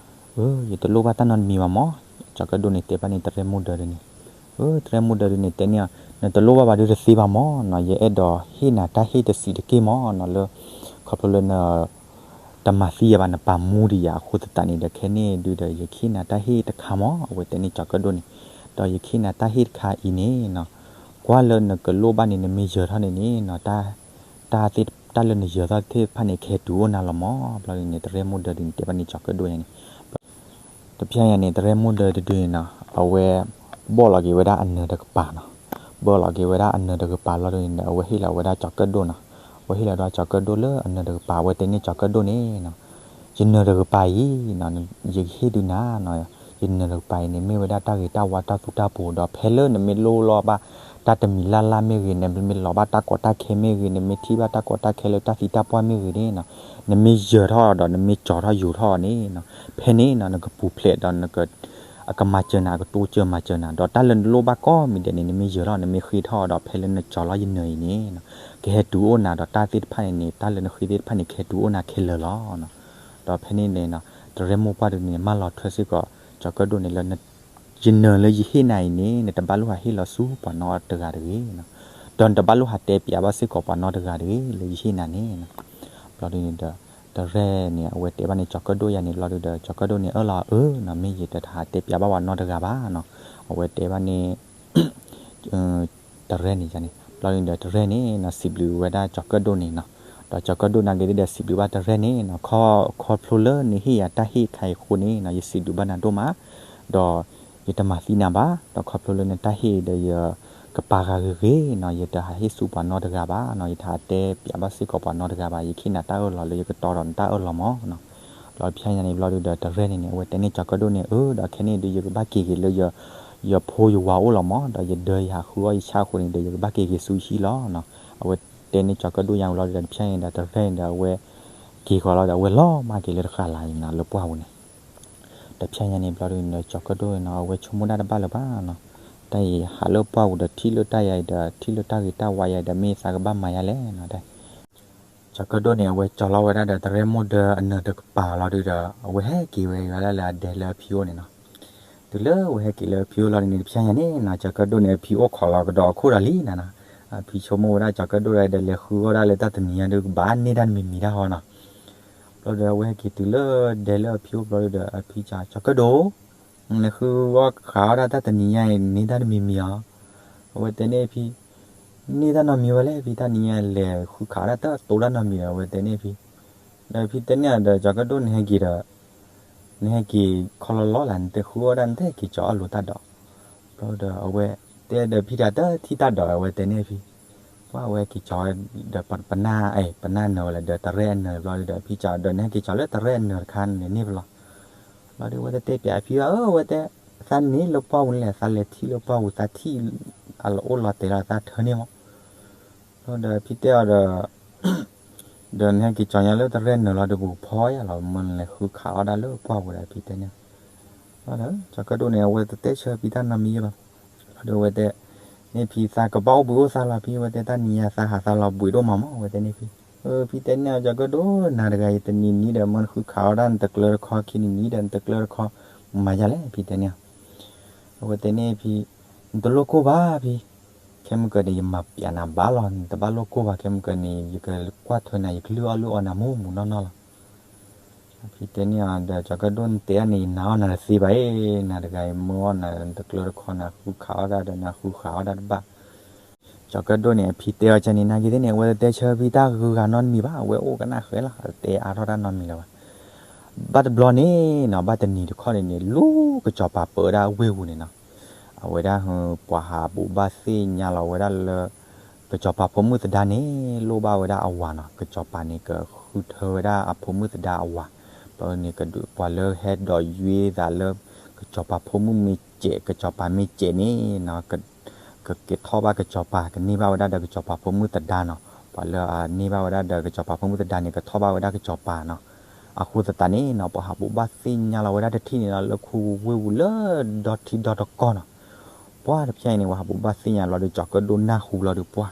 အီၤ အၢ ယတလိၣ်ဘၣ်တၢ်နီတမံၤဘၣ်မၢ်. ကၠီၤကၢၣ်ဒိၣ်န့ၣ် တဲဘၣ်န့ၣ် တရဲၣ်မိၢ်ဒၢဒုးန့ၣ် အၢ တရဲၣ်မိၢ်ဒၢဒုးန့ၣ် တဲန့ၢ်အီၤ နတလိၣ်ဘၣ်ဘၣ်ဒုးတသ့ဘၣ်မၢ်နီၤ ယအဲၣ်ဒိးဟ့ၣ်နၤတၢ်ဟ့ၣ်တဆံးတက့ၢ်မၢ်နီၤ လၢ ခီဖျိလၢန တမၤသံယၤဘၣ် နပာ်မူဒံးယၤအဃိသတးန့ၣ်ဒီး ခဲန့ၣ်ဒုးဒီး ယကဟ့ၣ်နၤတၢ်ဟ့ၣ်တခါမၢ် အဝဲတဲန့ၢ်ကၠီၤကၢၣ်ဒိၣ်န့ၣ် ဒီးယကဟ့ၣ်နၤတၢ်ဟ့ၣ်တခါအံၤန့ၣ်နီၤ ကွၢ်လၢနကလိၣ်ဘၣ်န့ၣ် နမ့ၢ်ယၢၤထီၣ်န့ၣ်န့ၣ်နီၤ တၢ် တၢ်လၢနယၢၤထီၣ်သ့ၣ်တဖၣ်န့ၣ် ကဟဲတုၤအိၣ်နၤလီၤမၢ် ဘျီဒုးန့ၣ် တရဲၣ်မိၢ်ဒၢဒုးန့ၣ် တဲဘၣ်န့ၢ်ကၠီၤကၢၣ်ဒိၣ်န့ၣ် တဖျဲညါန့ၣ် တရဲၣ်မိၢ်ဒၢတဒုန့ၣ်နီၤ အဝဲ ဘီၣ်လီၤက့ၤဝဲဒၣ်အနၢၤတကပၤနီၤ ဘီၣ်လီၤက့ၤဝဲဒၣ်အနၢၤတကပၤဘျီဒုးန့ၣ်ဒီး အဝဲဟ့ၣ်လီၤဝဲဒၣ်ကၠီၤကၢၣ်ဒိၣ်နီၤ အဝဲဟ့ၣ်လီၤဝဲဒၣ်ကၠီၤကၢၣ်ဒိၣ်လၢအနၢၤတကပၤ အဝဲတဲန့ၢ်ကၠီၤကၢၣ်ဒိၣ်န့ၣ်နီၤ ယနၢၤတကပၤအံၤ, ယကဟ့ၣ်ဒုးနၤ, ယနၢၤတကပၤအံၤန့ၣ် မ့ၢ်ဝဲဒၣ်တၢ်ဂ့ၤတၢ်ဝါတၢ်သူတၢ်ပူၤ, ဒီးဖဲလၢနမ့ၢ်လိၣ်လီၤဘၣ် တၢ်တမံၤလၢ်လၢ်မ့ၢ်ဂ့ၤ, နမ့ၢ်လိၣ်ဘၣ်တၢ်ကီတၢ်ခဲမ့ၢ်ဂ့ၤ, နမ့ၢ်ထံၣ်ဘၣ်တၢ်ကီတၢ်ခဲလၢတၢ်သံတၢ်ပှၢ်မ့ၢ်ဂ့ၤန့ၣ်, နမ့ၢ်ယၢၤထီၣ်ဒီးနမ့ၢ်ကၠီၤထီၣ်ယိၤထီၣ်န့ၣ်, ဖဲန့ၣ်နကပူၤဖျဲးဒီး အကမၤစၢၤနၤ အကတိစၢၤမၤစၢၤနၤ, ဒီးတၢ်လၢနလိၣ်ဘၣ်ကိးမံၤဒဲးန့ၣ် နမ့ၢ်ယၢၤထီၣ် နမ့ၢ်ဃ့ထီၣ်ဒီး ဖဲလၢနကၠီၤလီၤယနၢၤအံၤန့ၣ်, ကဟဲတုၤအိၣ်နၤဒီးတၢ်သ့ၣ်တဖၣ်န့ၣ်န့ၣ် တၢ်လၢနဃ့သ့ၣ်တဖၣ်န့ၣ် ကဟဲတုၤအိၣ်နၤခဲလၢာ်လီၤ. ဒီးဖဲန့ၣ်န့ၣ် တရဲၣ်မိၢ်ပှၢ်ဒုန့ၣ် မၢလီၤထွဲစ့ၢ်ကီး ကၠီၤကၢၣ်ဒိၣ်န့ၣ်လၢ ယနၢၤလၢယဟ့ၣ်နၤအံၤန့ၣ် နတဘၣ်လိၣ်ဟးဟ့ၣ်လီၤဆူပှၤနီတဂၤတဂ့ၤ, ဒီးနတဘၣ်လိၣ်ဟးတဲပျးဘၣ်စ့ၢ်ကီးပှၤနီတဂၤတဂ့ၤ လၢယဟ့ၣ်နၤန့ၣ်. ဘျီဒုန့ၣ်ဒီး တရဲၣ်န့ၣ် အဝဲတဲဘၣ်န့ၣ် ကၠီၤကၢၣ်ဒိၣ်ယၤန့ၣ် ဘျီဒုဒီး ကၠီၤကၢၣ်ဒိၣ်န့ၣ် အၢၣ်လီၤအၢ မ့ၢ်ယတဟးတဲပျးဘၣ်ပှၤနီတဂၤဘၣ်နီၤ, အဝဲတဲဘၣ်န့ၣ် တရဲၣ်န့ၣ်န့ၣ် ဘျီဒုဒီး တရဲၣ်န့ၣ်နီၤ စံးဘျုးဝဲဒၣ်ကၠီၤကၢၣ်ဒိၣ်န့ၣ်နီၤ, ဒီးကၠီၤကၢၣ်ဒိၣ်နာ်က့ၤသ့ၣ်ဒီး စံးဘျုးဘၣ်တရဲၣ်န့ၣ်နီၤ, ခီဖျိလၢနဟ့ၣ်ယၤတၢ်ဟ့ၣ်ခါအံၤအဃိန့ၣ်နီၤ ယစံးဘျုးဘၣ်နၤဒိၣ်မး, ဒီးယတမၤသံနၤဘၣ်, ဒီးခီဖျိလၢနတၢ်ဟ့ၣ်ဒီးယကပာ်ဃာ်ဂ့ၤဂ့ၤနီၤ, ယတဟးဟ့ၣ်ဆူပှၤနီတဂၤဘၣ်နီၤ, ယတဟးတဲပျးဘၣ်စ့ၢ်ကီးပှၤနီတဂၤဘၣ်, ယကဟ့ၣ်နၤတၢ်အၢၣ်လီၤလၢယကတီဒီးနတၢ်အၢၣ်လီၤမးနီၤ. ဘျီဖဲညါန့ၣ် ဘျီဒုဒီး တရဲၣ်န့ၣ်န့ၣ် အဝဲတဲန့ၢ်ကၠီၤကၢၣ်ဒိၣ်န့ၣ် အၢ ဒီးခဲန့ၣ်ဒုး ယကဘၣ်က့ၤက့ၤလၢ ယဖိယဝၤအိၣ်လီၤမး, ဒီးယဒၢယဟးဃုအီၣ်ယဆၣ်အဃိန့ၣ်ဒီး ယကဘၣ်က့ၤက့ၤဆူယဟံၣ်လီၤနီၤ. အဝဲတဲန့ၢ်ကၠီၤကၢၣ်ဒိၣ်ညါဘျီဒုဒီး တဖဲညါန့ၣ်ဒီး တရဲၣ်န့ၣ်ဒီး အဝဲက့ၤဃီၤလီၤဒီး အဝဲလီၤမၢ်က့ၤလၢတဃာ်လၤအံၤနီၤ လၢပှၢ်ပူၤန့ၣ်. ဒီးဖဲညါန့ၣ် ဘျီဒုန့ၣ်ဒီး ကၠီၤကၢၣ်ဒိၣ်န့ၣ်နီၤ အဝဲဆိကမိၣ်ဒၣ်တဘၣ်လၢၤဘၣ်နီၤ, တၢ်အံၤဟးလၢပှၢ်ပူၤဒီး ထံၣ်လၢတၢ်ယၤအံၤဒီး ထံၣ်လၢတၢ်ဂ့ၤတၢ်ဝါယၤအံၤဒီး မ့ၢ်သးကဘၣ်မၤယၤလဲၣ်နီၤ. ကၠီၤကၢၣ်ဒိၣ်န့ၣ် အဝဲကၠီၤလီၤဝဲဒၣ်ဒီး တရဲၣ်မိၢ်ဒၢအနၢၤတကပၤလီၤဒုဒီး အဝဲဟဲက့ၤဝဲဒၣ်လၢအဒဲလၢအဖံအိၣ်န့ၣ်နီၤ. တုၤလၢအဝဲဟဲက့ၤလၢအဖံအိၣ်လီၤဒုန့ၣ် တဖဲညါန့ၣ်နီၤ ကၠီၤကၢၣ်ဒိၣ်န့ၣ် အဖံအိၣ်ခိးလီၤကဒီးအခိၣ်ဒီးလံနၤနီၤ. အဖံဆိကမိၣ်ဝဲဒၣ်ကၠီၤကၢၣ်ဒိၣ်ဒီး လဲၤဃုအီၣ်ဒၣ်လၢတၢ်တနံၤညါဒုး ကဘၣ်န့ၢ်တၢ်တမံၤမံၤတၢ်ဟီနီၤ. ဘျီဒီးအဝဲဟဲက့ၤတုၤလၢဒဲလၢအဖံအိၣ်ဘျီဒုဒီး အဖံကၠီၤ ကၠီၤကၢၣ်ဒိၣ် နလဲၤဃုအီၣ်ဃုအီၣ်ဒၣ်တၢ်တနံၤညါအံၤ န့ၢ်တၢ်တမံၤမံၤဧါ. အဝဲတဲန့ၢ်အဖံ န့ၢ်တၢ်နီတမံၤဝဲလဲၣ် ဖံတၢ်နံၤညါလဲၤဃုခးအီၣ်ဒၣ်တၢ်တိၤတၢ်နီတမံၤဒီး အဝဲတဲန့ၢ်အဖံ. ဒီးဖံတဲန့ၢ်အီၤဒီး ကၠီၤကၢၣ်ဒိၣ် နဟဲက့ၤဒီး နဟဲက့ၤခီလီၤလီၤလၢ နတဃုအီၣ်ဒၣ် နတဟဲက့ၤကၠီၤအီၣ်လိာ်တၢ်ဒီး. ဘျီဒီးအဝဲတဲဒီးဖံတၢ်တထံၣ်တၢ်ဒီး အဝဲတဲန့ၢ်အဖံ ပှၢ်အဝဲက့ၤကၠီၤဒီး ပနၢ်အဲၣ် ပနၢ်နၢၤဝဲလၢဒီးတရဲၣ်အနၢၤဘျီဒီး ဖံကၠီၤဒီး နဟဲက့ၤကၠီၤလၢတရဲၣ်အနၢၤတခါန့ၣ်န့ၢ်ဖဲလဲၣ်. ဘျီဒီးအဝဲတဲတဲပၠးအဖံဘၣ် အၢ အဝဲတဲ သးန့ၢ်လၢပှၢ်ပူၤန့ၣ်လဲၣ် သးလဲၤထံၣ်လၢပှၢ်ပူၤ သးထံၣ်အလီၤအိၣ်လီၤတဲာ်လီၤ သးထၢန့ၢ်မး. ဘျီဒီးဖံတဲအီၤဒီး ဒီးနဟဲက့ၤကၠီၤညါလၢတရဲၣ်နၢၤလီၤဒီး ပကဖီယၤလီၤ မ့ၢ်နလဲၤဃုခးအီၣ်ဒၣ်လၢပှၢ်ပူၤဒီး ဖံတဲန့ၢ်. ဘျီဒီး ကၠီၤကၢၣ်ဒိၣ်န့ၣ် အဝဲတတဲဆၢဖံတၢ်နီတမံၤယဲဘၣ်. ဘျီဒီးအဝဲတဲန့ၢ်ဖံ သးကဘၣ်အိၣ်ဘှံးအိၣ်သါလီၤဖံ အဝဲတဲ တၢ်နံၤညါသးဟးသးလီၤဘှံးဒိၣ်မးမး အဝဲတဲန့ၢ်ဖံ. ဖံတဲန့ၢ်အီၤ ကၠီၤကၢၣ်ဒိၣ် နၤတဂၤ ယတနံၤနံၤဒီး မ့ၢ်နဃုခးအီၣ်ဒၣ်နတကျၢတခီ ခံနံၤနံၤဒီး နတကျၢတခီ မၤယၤလဲၣ် ဖံတဲန့ၢ်အီၤ. အဝဲတဲန့ၢ်ဖံ နတလိၣ်ကိၢ်ဘၣ်ဖံ, ခဲမုၢ်ကၢၤန့ၣ် ယမၤပျးနၤဘၣ်လီၤ နတဘၣ်လိၣ်ကိၢ်ဘၣ် ခဲမုၢ်ကၢၤန့ၣ် ယကကွၢ်ထွဲနၤ ယကလုၢ်အီၣ်လုၢ်အီနၤမူးမူးနီၢ်နီၢ်လီၤ. ဖံတဲန့ၢ်အီၤဒီး ကၠီၤကၢၣ်ဒိၣ် နတဲအီၤန့ၣ် ယနာ်အီၣ်နၤတသ့ဘၣ်အံၤ, နၤတဂၤအံၤ မ့ၢ်အီၣ်နၤ နတကျၢတခီ နဃုခးအီၣ်ဒၣ်ဒီး နဃုခးအီၣ်ဒၣ်တဘၣ် ကၠီၤကၢၣ်ဒိၣ်န့ၣ် အဖံတဲအီၤကန့ၣ် နာ်က့ၤသ့ၣ်န့ၣ် အဝဲတတဲဆၢဖံတၢ်ဂုၤဂၤနီတမံၤဘၣ်, အဝဲအိၣ်ကနၣ်ဃဲလီၤ, တဲအါထီၣ်တၢ်နီတမံၤလၢၤဘၣ်. ဘၣ်တဘျီန့ၣ်နီၤ ဘၣ်တနံၤတခီန့ၣ်န့ၣ် လူၤကစီၤပၤပၢဒၣ်ဝ့ၢ်ပူၤန့ၣ်နီၤ, အဝဲဒၣ် ပှၤဟးဘူးဘၣ်သ့ၣ်ညါလီၤဝဲဒၣ်လၢ ကစီၤပၤဖိမုၣ်သဒါန့ၣ် လိၣ်ဘၣ်ဝဲဒၣ်အဝၤနီၤ, ကစီၤပၤန့ၣ် ကဃုထၢဝဲဒၣ်အဖိမုၣ်သဒါအဝၤ, ဘျီန့ၣ် ပှၤလၢဟဲဒိးယွ့သးလၢ ကစီၤပၤဖိမုၣ်မ့ၢ်စဲး ကစီၤပၤမ့ၢ်စဲးန့ၣ်နီၤ ကက့ၤထီၣ်ဘၣ်ကစီၤပၤ ကန့ၢ်ဘၣ်ဝဲဒၣ်ဒီးကစီၤပၤဖိမုၣ်သဒါနီၤ, ပှၤလၢအန့ၢ်ဘၣ်ဝဲဒၣ်ဒီးကစီၤပၤဖိမုၣ်သဒါန့ၣ် ကထီၣ်ဘၣ်ဝဲဒၣ်ကစီၤပၤနီၤ, အဃိသတးန့ၣ်နီၤ ပှၤဟးဘူးဘၣ်သ့ၣ်ညါလီၤဝဲဒၣ်တထံၣ်န့ၣ်လီၤ လၢခူဝ့ၢ်ပူၤလၢဒီထံဒီတကီၢ်နီၤ, ပှၤတဖျဲအံၤန့ၣ် ပှၤဟးဘူးဘၣ်သ့ၣ်ညါလီၤဒီး ကၠီၤကၢၣ်ဒိၣ်နၢ်ဟူလီၤဒီးပှၤ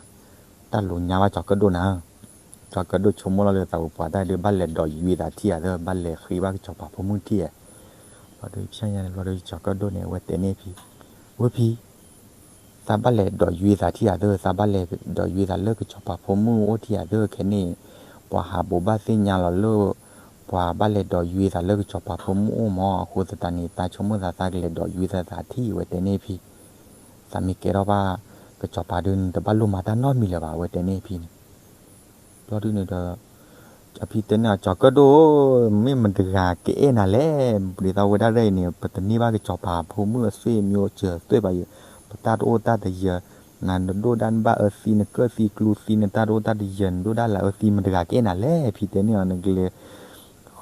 တၢ်လိၤညါဘၣ်ကၠီၤကၢၣ်ဒိၣ်နၤ ကၠီၤကၢၣ်ဒိၣ်ဆိကမိၣ်လီၤလၢသးပူၤပှၤတၢ်ဒုးဘၣ်လဲၤဒိးယွ့သးထံၣ်ဧါသၢ ဘၣ်လဲၤဃ့ဘၣ်ကစီၤပၤဖိမုၣ်ထံၣ်ဧါ, ဘျီဒုးဖျဲညါန့ၣ် ဘျီဒုးကၠီၤကၢၣ်ဒိၣ်န့ၣ် အဝဲတဲန့ၢ်ဖံ, ဝဲဖံ, သးဘၣ်လဲၤဒိးယွ့သးထံၣ်ဧါသၢ သးဘၣ်လဲၤဒိးယွ့သးလၢကစီၤပၤဖိမုၣ်အိၣ်ထံၣ်ဧါသၢ ခဲန့ၣ်, ပှၤဟးဘူးဘၣ်သ့ၣ်ညါလီၤလၢ ပှၤဘၣ်လဲၤဒိးယွ့သးလၢကစီၤပၤဖိမုၣ်အိၣ်မး အဃိသတးန့ၣ် သးဆိကမိၣ်သးသးကလဲၤဒိးယွ့သးထံၣ် အဝဲတဲန့ၢ်ဖံ သးမ့ၢ်ကဲထီၣ်ဘၣ် ကစီၤပၤဒုး နတဘၣ်လိၣ်မၤတၢ်နီတမံၤလၢၤဘၣ် အဝဲတဲန့ၢ်ဖံန့ၣ်, ဘျီဒုးန့ၣ်ဒီး အဖံတဲန့ၢ်အီၤ ကၠီၤကၢၣ်ဒိၣ်ဧၢ, မ့ၢ်မတဂၤကအဲၣ်နၤလဲၣ်, ဒ်သိးဝဲဒၣ်ရဲၣ်အံၤန့ၣ် ပတန့ၢ်ဘၣ်ကစီၤပၤဖိမုၣ်အသွံၣ်အမျိုးအစၢၤသွဲၣ်ဘၣ်ယဲ, ပတၢ်တအိၣ်တၢ်တယၢၤ, နဒိၣ်ဒၣ်နဘၣ်အၢသံ နကၢၣ်သံကျူသံ နတၢ်တအိၣ်တၢ်တယၢၤ နဒိၣ်ဒၣ်လၢအၢသံ မတဂၤကအဲၣ်နၤလဲၣ်, ဖံတဲန့ၢ်အီၤ နကလဲၤ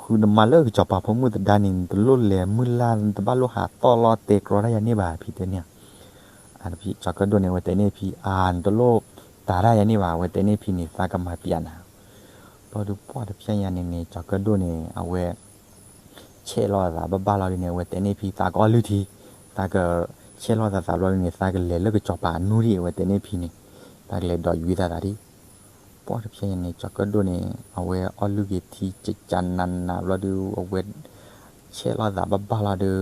ဃုနမါလၢကစီၤပၤဖိမုၣ်သဒါန့ၣ် နတလိၣ်လဲၤမုၢ်လၢ် နတဘၣ်လိၣ်ဟးသီၣ်လီၤတဲကြီတၢ်ယၤန့ၣ်ဘၣ် ဖံတဲန့ၣ်. ကၠီၤကၢၣ်ဒိၣ်န့ၣ် အဝဲတဲန့ၢ်ဖံ အါ နတလိၣ်တၤတၢ်ယၤန့ၣ်ဘၣ် အဝဲတဲန့ၢ်ဖံန့ၣ် သးကမၤပျးနၤ. ဘျီဒုးပှၢ်တဖျဲညါန့ၣ်န့ၣ် ကၠီၤကၢၣ်ဒိၣ်န့ၣ် အဝဲ ဆဲးလီၤအသးဘၣ်ဘၣ်လီၤဒုးန့ၣ် အဝဲတဲန့ၢ်ဖံ သးကအီၣ်လုၢ်ထံ, သးက ဆဲးလီၤသးသးဘျီဒုးန့ၣ် သးကလဲၤလၢကစီၤပၤအနူၢ်ဒံး အဝဲတဲန့ၢ်ဖံန့ၣ်, သးကလဲၤဒိးယွံသးသးဒံး. ပှၢ်တဖျဲညါန့ၣ် ကၠီၤကၢၣ်ဒိၣ်န့ၣ် အဝဲအီၣ်လုၢ်က့ၤထံကကနးနးဘျီဒုး အဝဲ ဆဲးလီၤသးဘၣ်ဘၣ်လီၤဒုး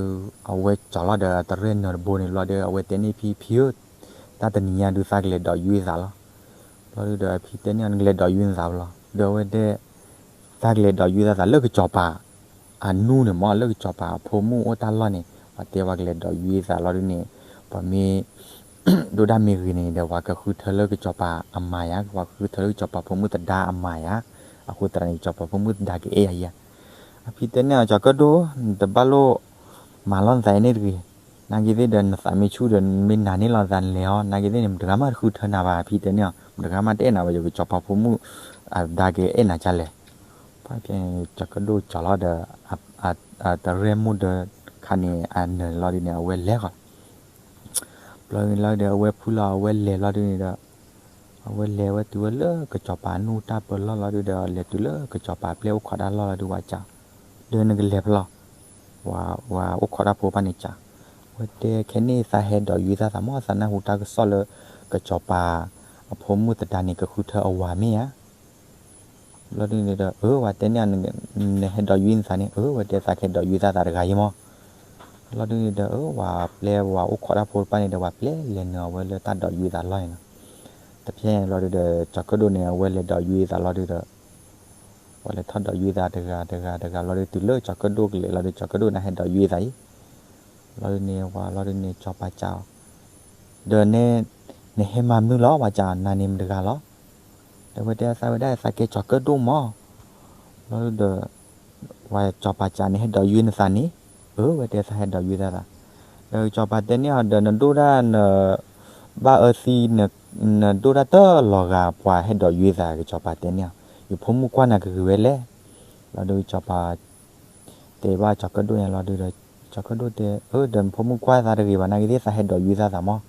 အဝဲကၠီၤလီၤဒီးတရဲၣ်နၢၤတဘိန့ၣ်ဘျီဒုး အဝဲတဲန့ၢ်ဖံ ဖံဧၢ, တၢ်တနံၤညါဒုးသးကလဲၤဒိးယွံသးလီၤ. ဘျီဒုးဒီးဖံတဲန့ၢ်အီၤ နကလဲၤဒိးယွံနသးဘၣ်လီၤ. ဒီးအဝဲတဲ သးကလဲၤဒိးယွံသးသးလၢကစီၤပၤ အနူၢ်န့ၣ်မ့ၢ် လၢကစီၤပၤအဖိမုၣ်အိၣ်တၢ်လီၢ်န့ၣ် ပှၤတဲပှၤကလဲၤဒိးယွံသးလီၤဒုးန့ၣ် ပှၤမ့ၢ် ဒိၣ်ဒၣ်မ့ၢ်ဂ့ၤန့ၣ်ဒီး ပှၤကဃုထၢလၢကစီၤပၤအမၤယၤ, ပှၤကဃုထၢလၢကစီၤပၤဖိမုၣ်သဒါအမၤယၤ, အဃိသတးန့ၣ် ကစီၤပၤဖိမုၣ်သဒါကအဲၣ်ယၤယၤ. အဖံတဲန့ၢ်အီၤ ကၠီၤကၢၣ်ဒိၣ် နတဘၣ်လိၣ် မၤလီၤနသးအံၤန့ၣ်တဂ့ၤ, နာ်က့သ့ၣ်ဒီးနသးမ့ၢ်ဆူၣ်ဒီး မ့ၢ်နာ်န့ၢ်လီၤသးနလဲၤအီၤ, နာ်က့သ့ၣ်န့ၣ် မတဂၤမးတဃုထၢနၤဘၣ် ဖံတဲန့ၢ်အီၤ, မတဂၤမးတအဲၣ်နၤဘၣ်, ယကစီၤပၤဖိမုၣ် အဒါကအဲၣ်နၤကလဲၣ်. ပှၢ်ဖဲန့ၣ် ကၠီၤကၢၣ်ဒိၣ်ကၠီၤလီၤဒီး တရဲၣ်မိၢ်ဒၢခါန့ၣ် အနၢၤလီၤဒုးန့ၣ် အဝဲလဲၤဃီၤလီၤ. ဘျီန့ၣ်လီၤဒီး အဝဲဖုလီၤ အဝဲလဲၤလီၤဒုးန့ၣ်ဒီး အဝဲလဲၤဝဲတုၤဝဲလၢကစီၤပၤနူၢ်တၢ်ပၢလီၢ်လီၤဒုးဒီး လဲၤတုၤလၢကစီၤပၤပျဲၢ်အိၣ်ခိးတၢ်လီၢ်လီၤဒုး ဝၤကၠီၤ, ဒီးနကလဲၤဖဲလဲၣ်, ဝၤအိၣ်ခိးတၢ်ဖိဘၣ်န့ၣ်ကၠီၤ, အဝဲတဲခဲန့ၣ် သးဟဲဒိးယွံသးသးမး သးနၢ်ဟူတၢ်ကစီၣ်လၢ ကစီၤပၤ အဖိမုၣ်သဒါန့ၣ် ကဃုထၢအဝၤမ့ၢ်ဧါ ဘျီဒုးန့ၣ်ဒီး အၢ ဝၤတဲန့ၢ်အီၤ နဟဲဒိးယွံနသးန့ၣ်, အၢ ဝဲတဲ သးကဟဲဒိးယွံသးသးတဂၤအံၤမး. ဘျီဒုးန့ၣ်ဒီး အၢ ဝၤပျဲၢ်ဝၤအိၣ်ခိးတၢ်ဖိတဖၣ်န့ၣ်ဒီး ဝၤပျဲၢ်လဲၤနုာ်အဝဲလၢတၢ်ဒိးယွံသးလီၢ်န့ၣ်လီၤ. တဖျဲညါလီၤဒုးဒီး ကၠီၤကၢၣ်ဒိၣ်န့ၣ် အဝဲလဲၤဒိးယွံသးလီၤဒုးဒီး ပှၤလဲၤထီၣ်ဒိးယွံသးတဂၤတဂၤတဂၤလီၤဒုး တုၤလၢကၠီၤကၢၣ်ဒိၣ်ကလဲၤလီၤဒုး ကၠီၤကၢၣ်ဒိၣ်န့ၣ် ဟဲဒိးယွံသးအံၤ, လီၤဒုးန့ၣ် ဝၤလီၤဒုးန့ၣ် စီၤပၤစံးအီၤ, ဒီး နဟဲမၤမနုၤလီၤ ပှၤစံးအီၤနၤန့ၣ်မတဂၤလီၤ. ဒီးဝဲတဲသးဝဲဒၣ် သးကဲစီၤကၢၣ်ဒိၣ်မး. လီၤဒုးဒီး ဝၤစီၤပၤစံးန့ၣ် ဟဲဒိးယွံနသးန့ၣ်, အၢ ဝဲတဲသးဟဲဒိးယွံသးသး. ဒီးစီၤပၤတဲန့ၢ်အီၤ ဒီးနဒိၣ်ဒၣ်န ဘၣ်အၢသံ နဒိၣ်ဒၣ်တလီၤဂာ်ပှၤဟဲဒိးယွံသး ကစီၤပၤတဲန့ၢ်အီၤ, ယဖိမုၣ်ကွၢ်နၤကဂ့ၤဝဲလဲၣ်. လီၤဒုးစီၤပၤ တဲဘၣ်စီၤကၢၣ်ဒိၣ်ညါလီၤဒုးဒီး စီၤကၢၣ်ဒိၣ်တဲ အၢ ဒီးနဖိမုၣ်ကွၢ်သးတဂ့ၤဘၣ် နာ်က့သ့ၣ်သးဟဲဒိးယွံသးသးမး.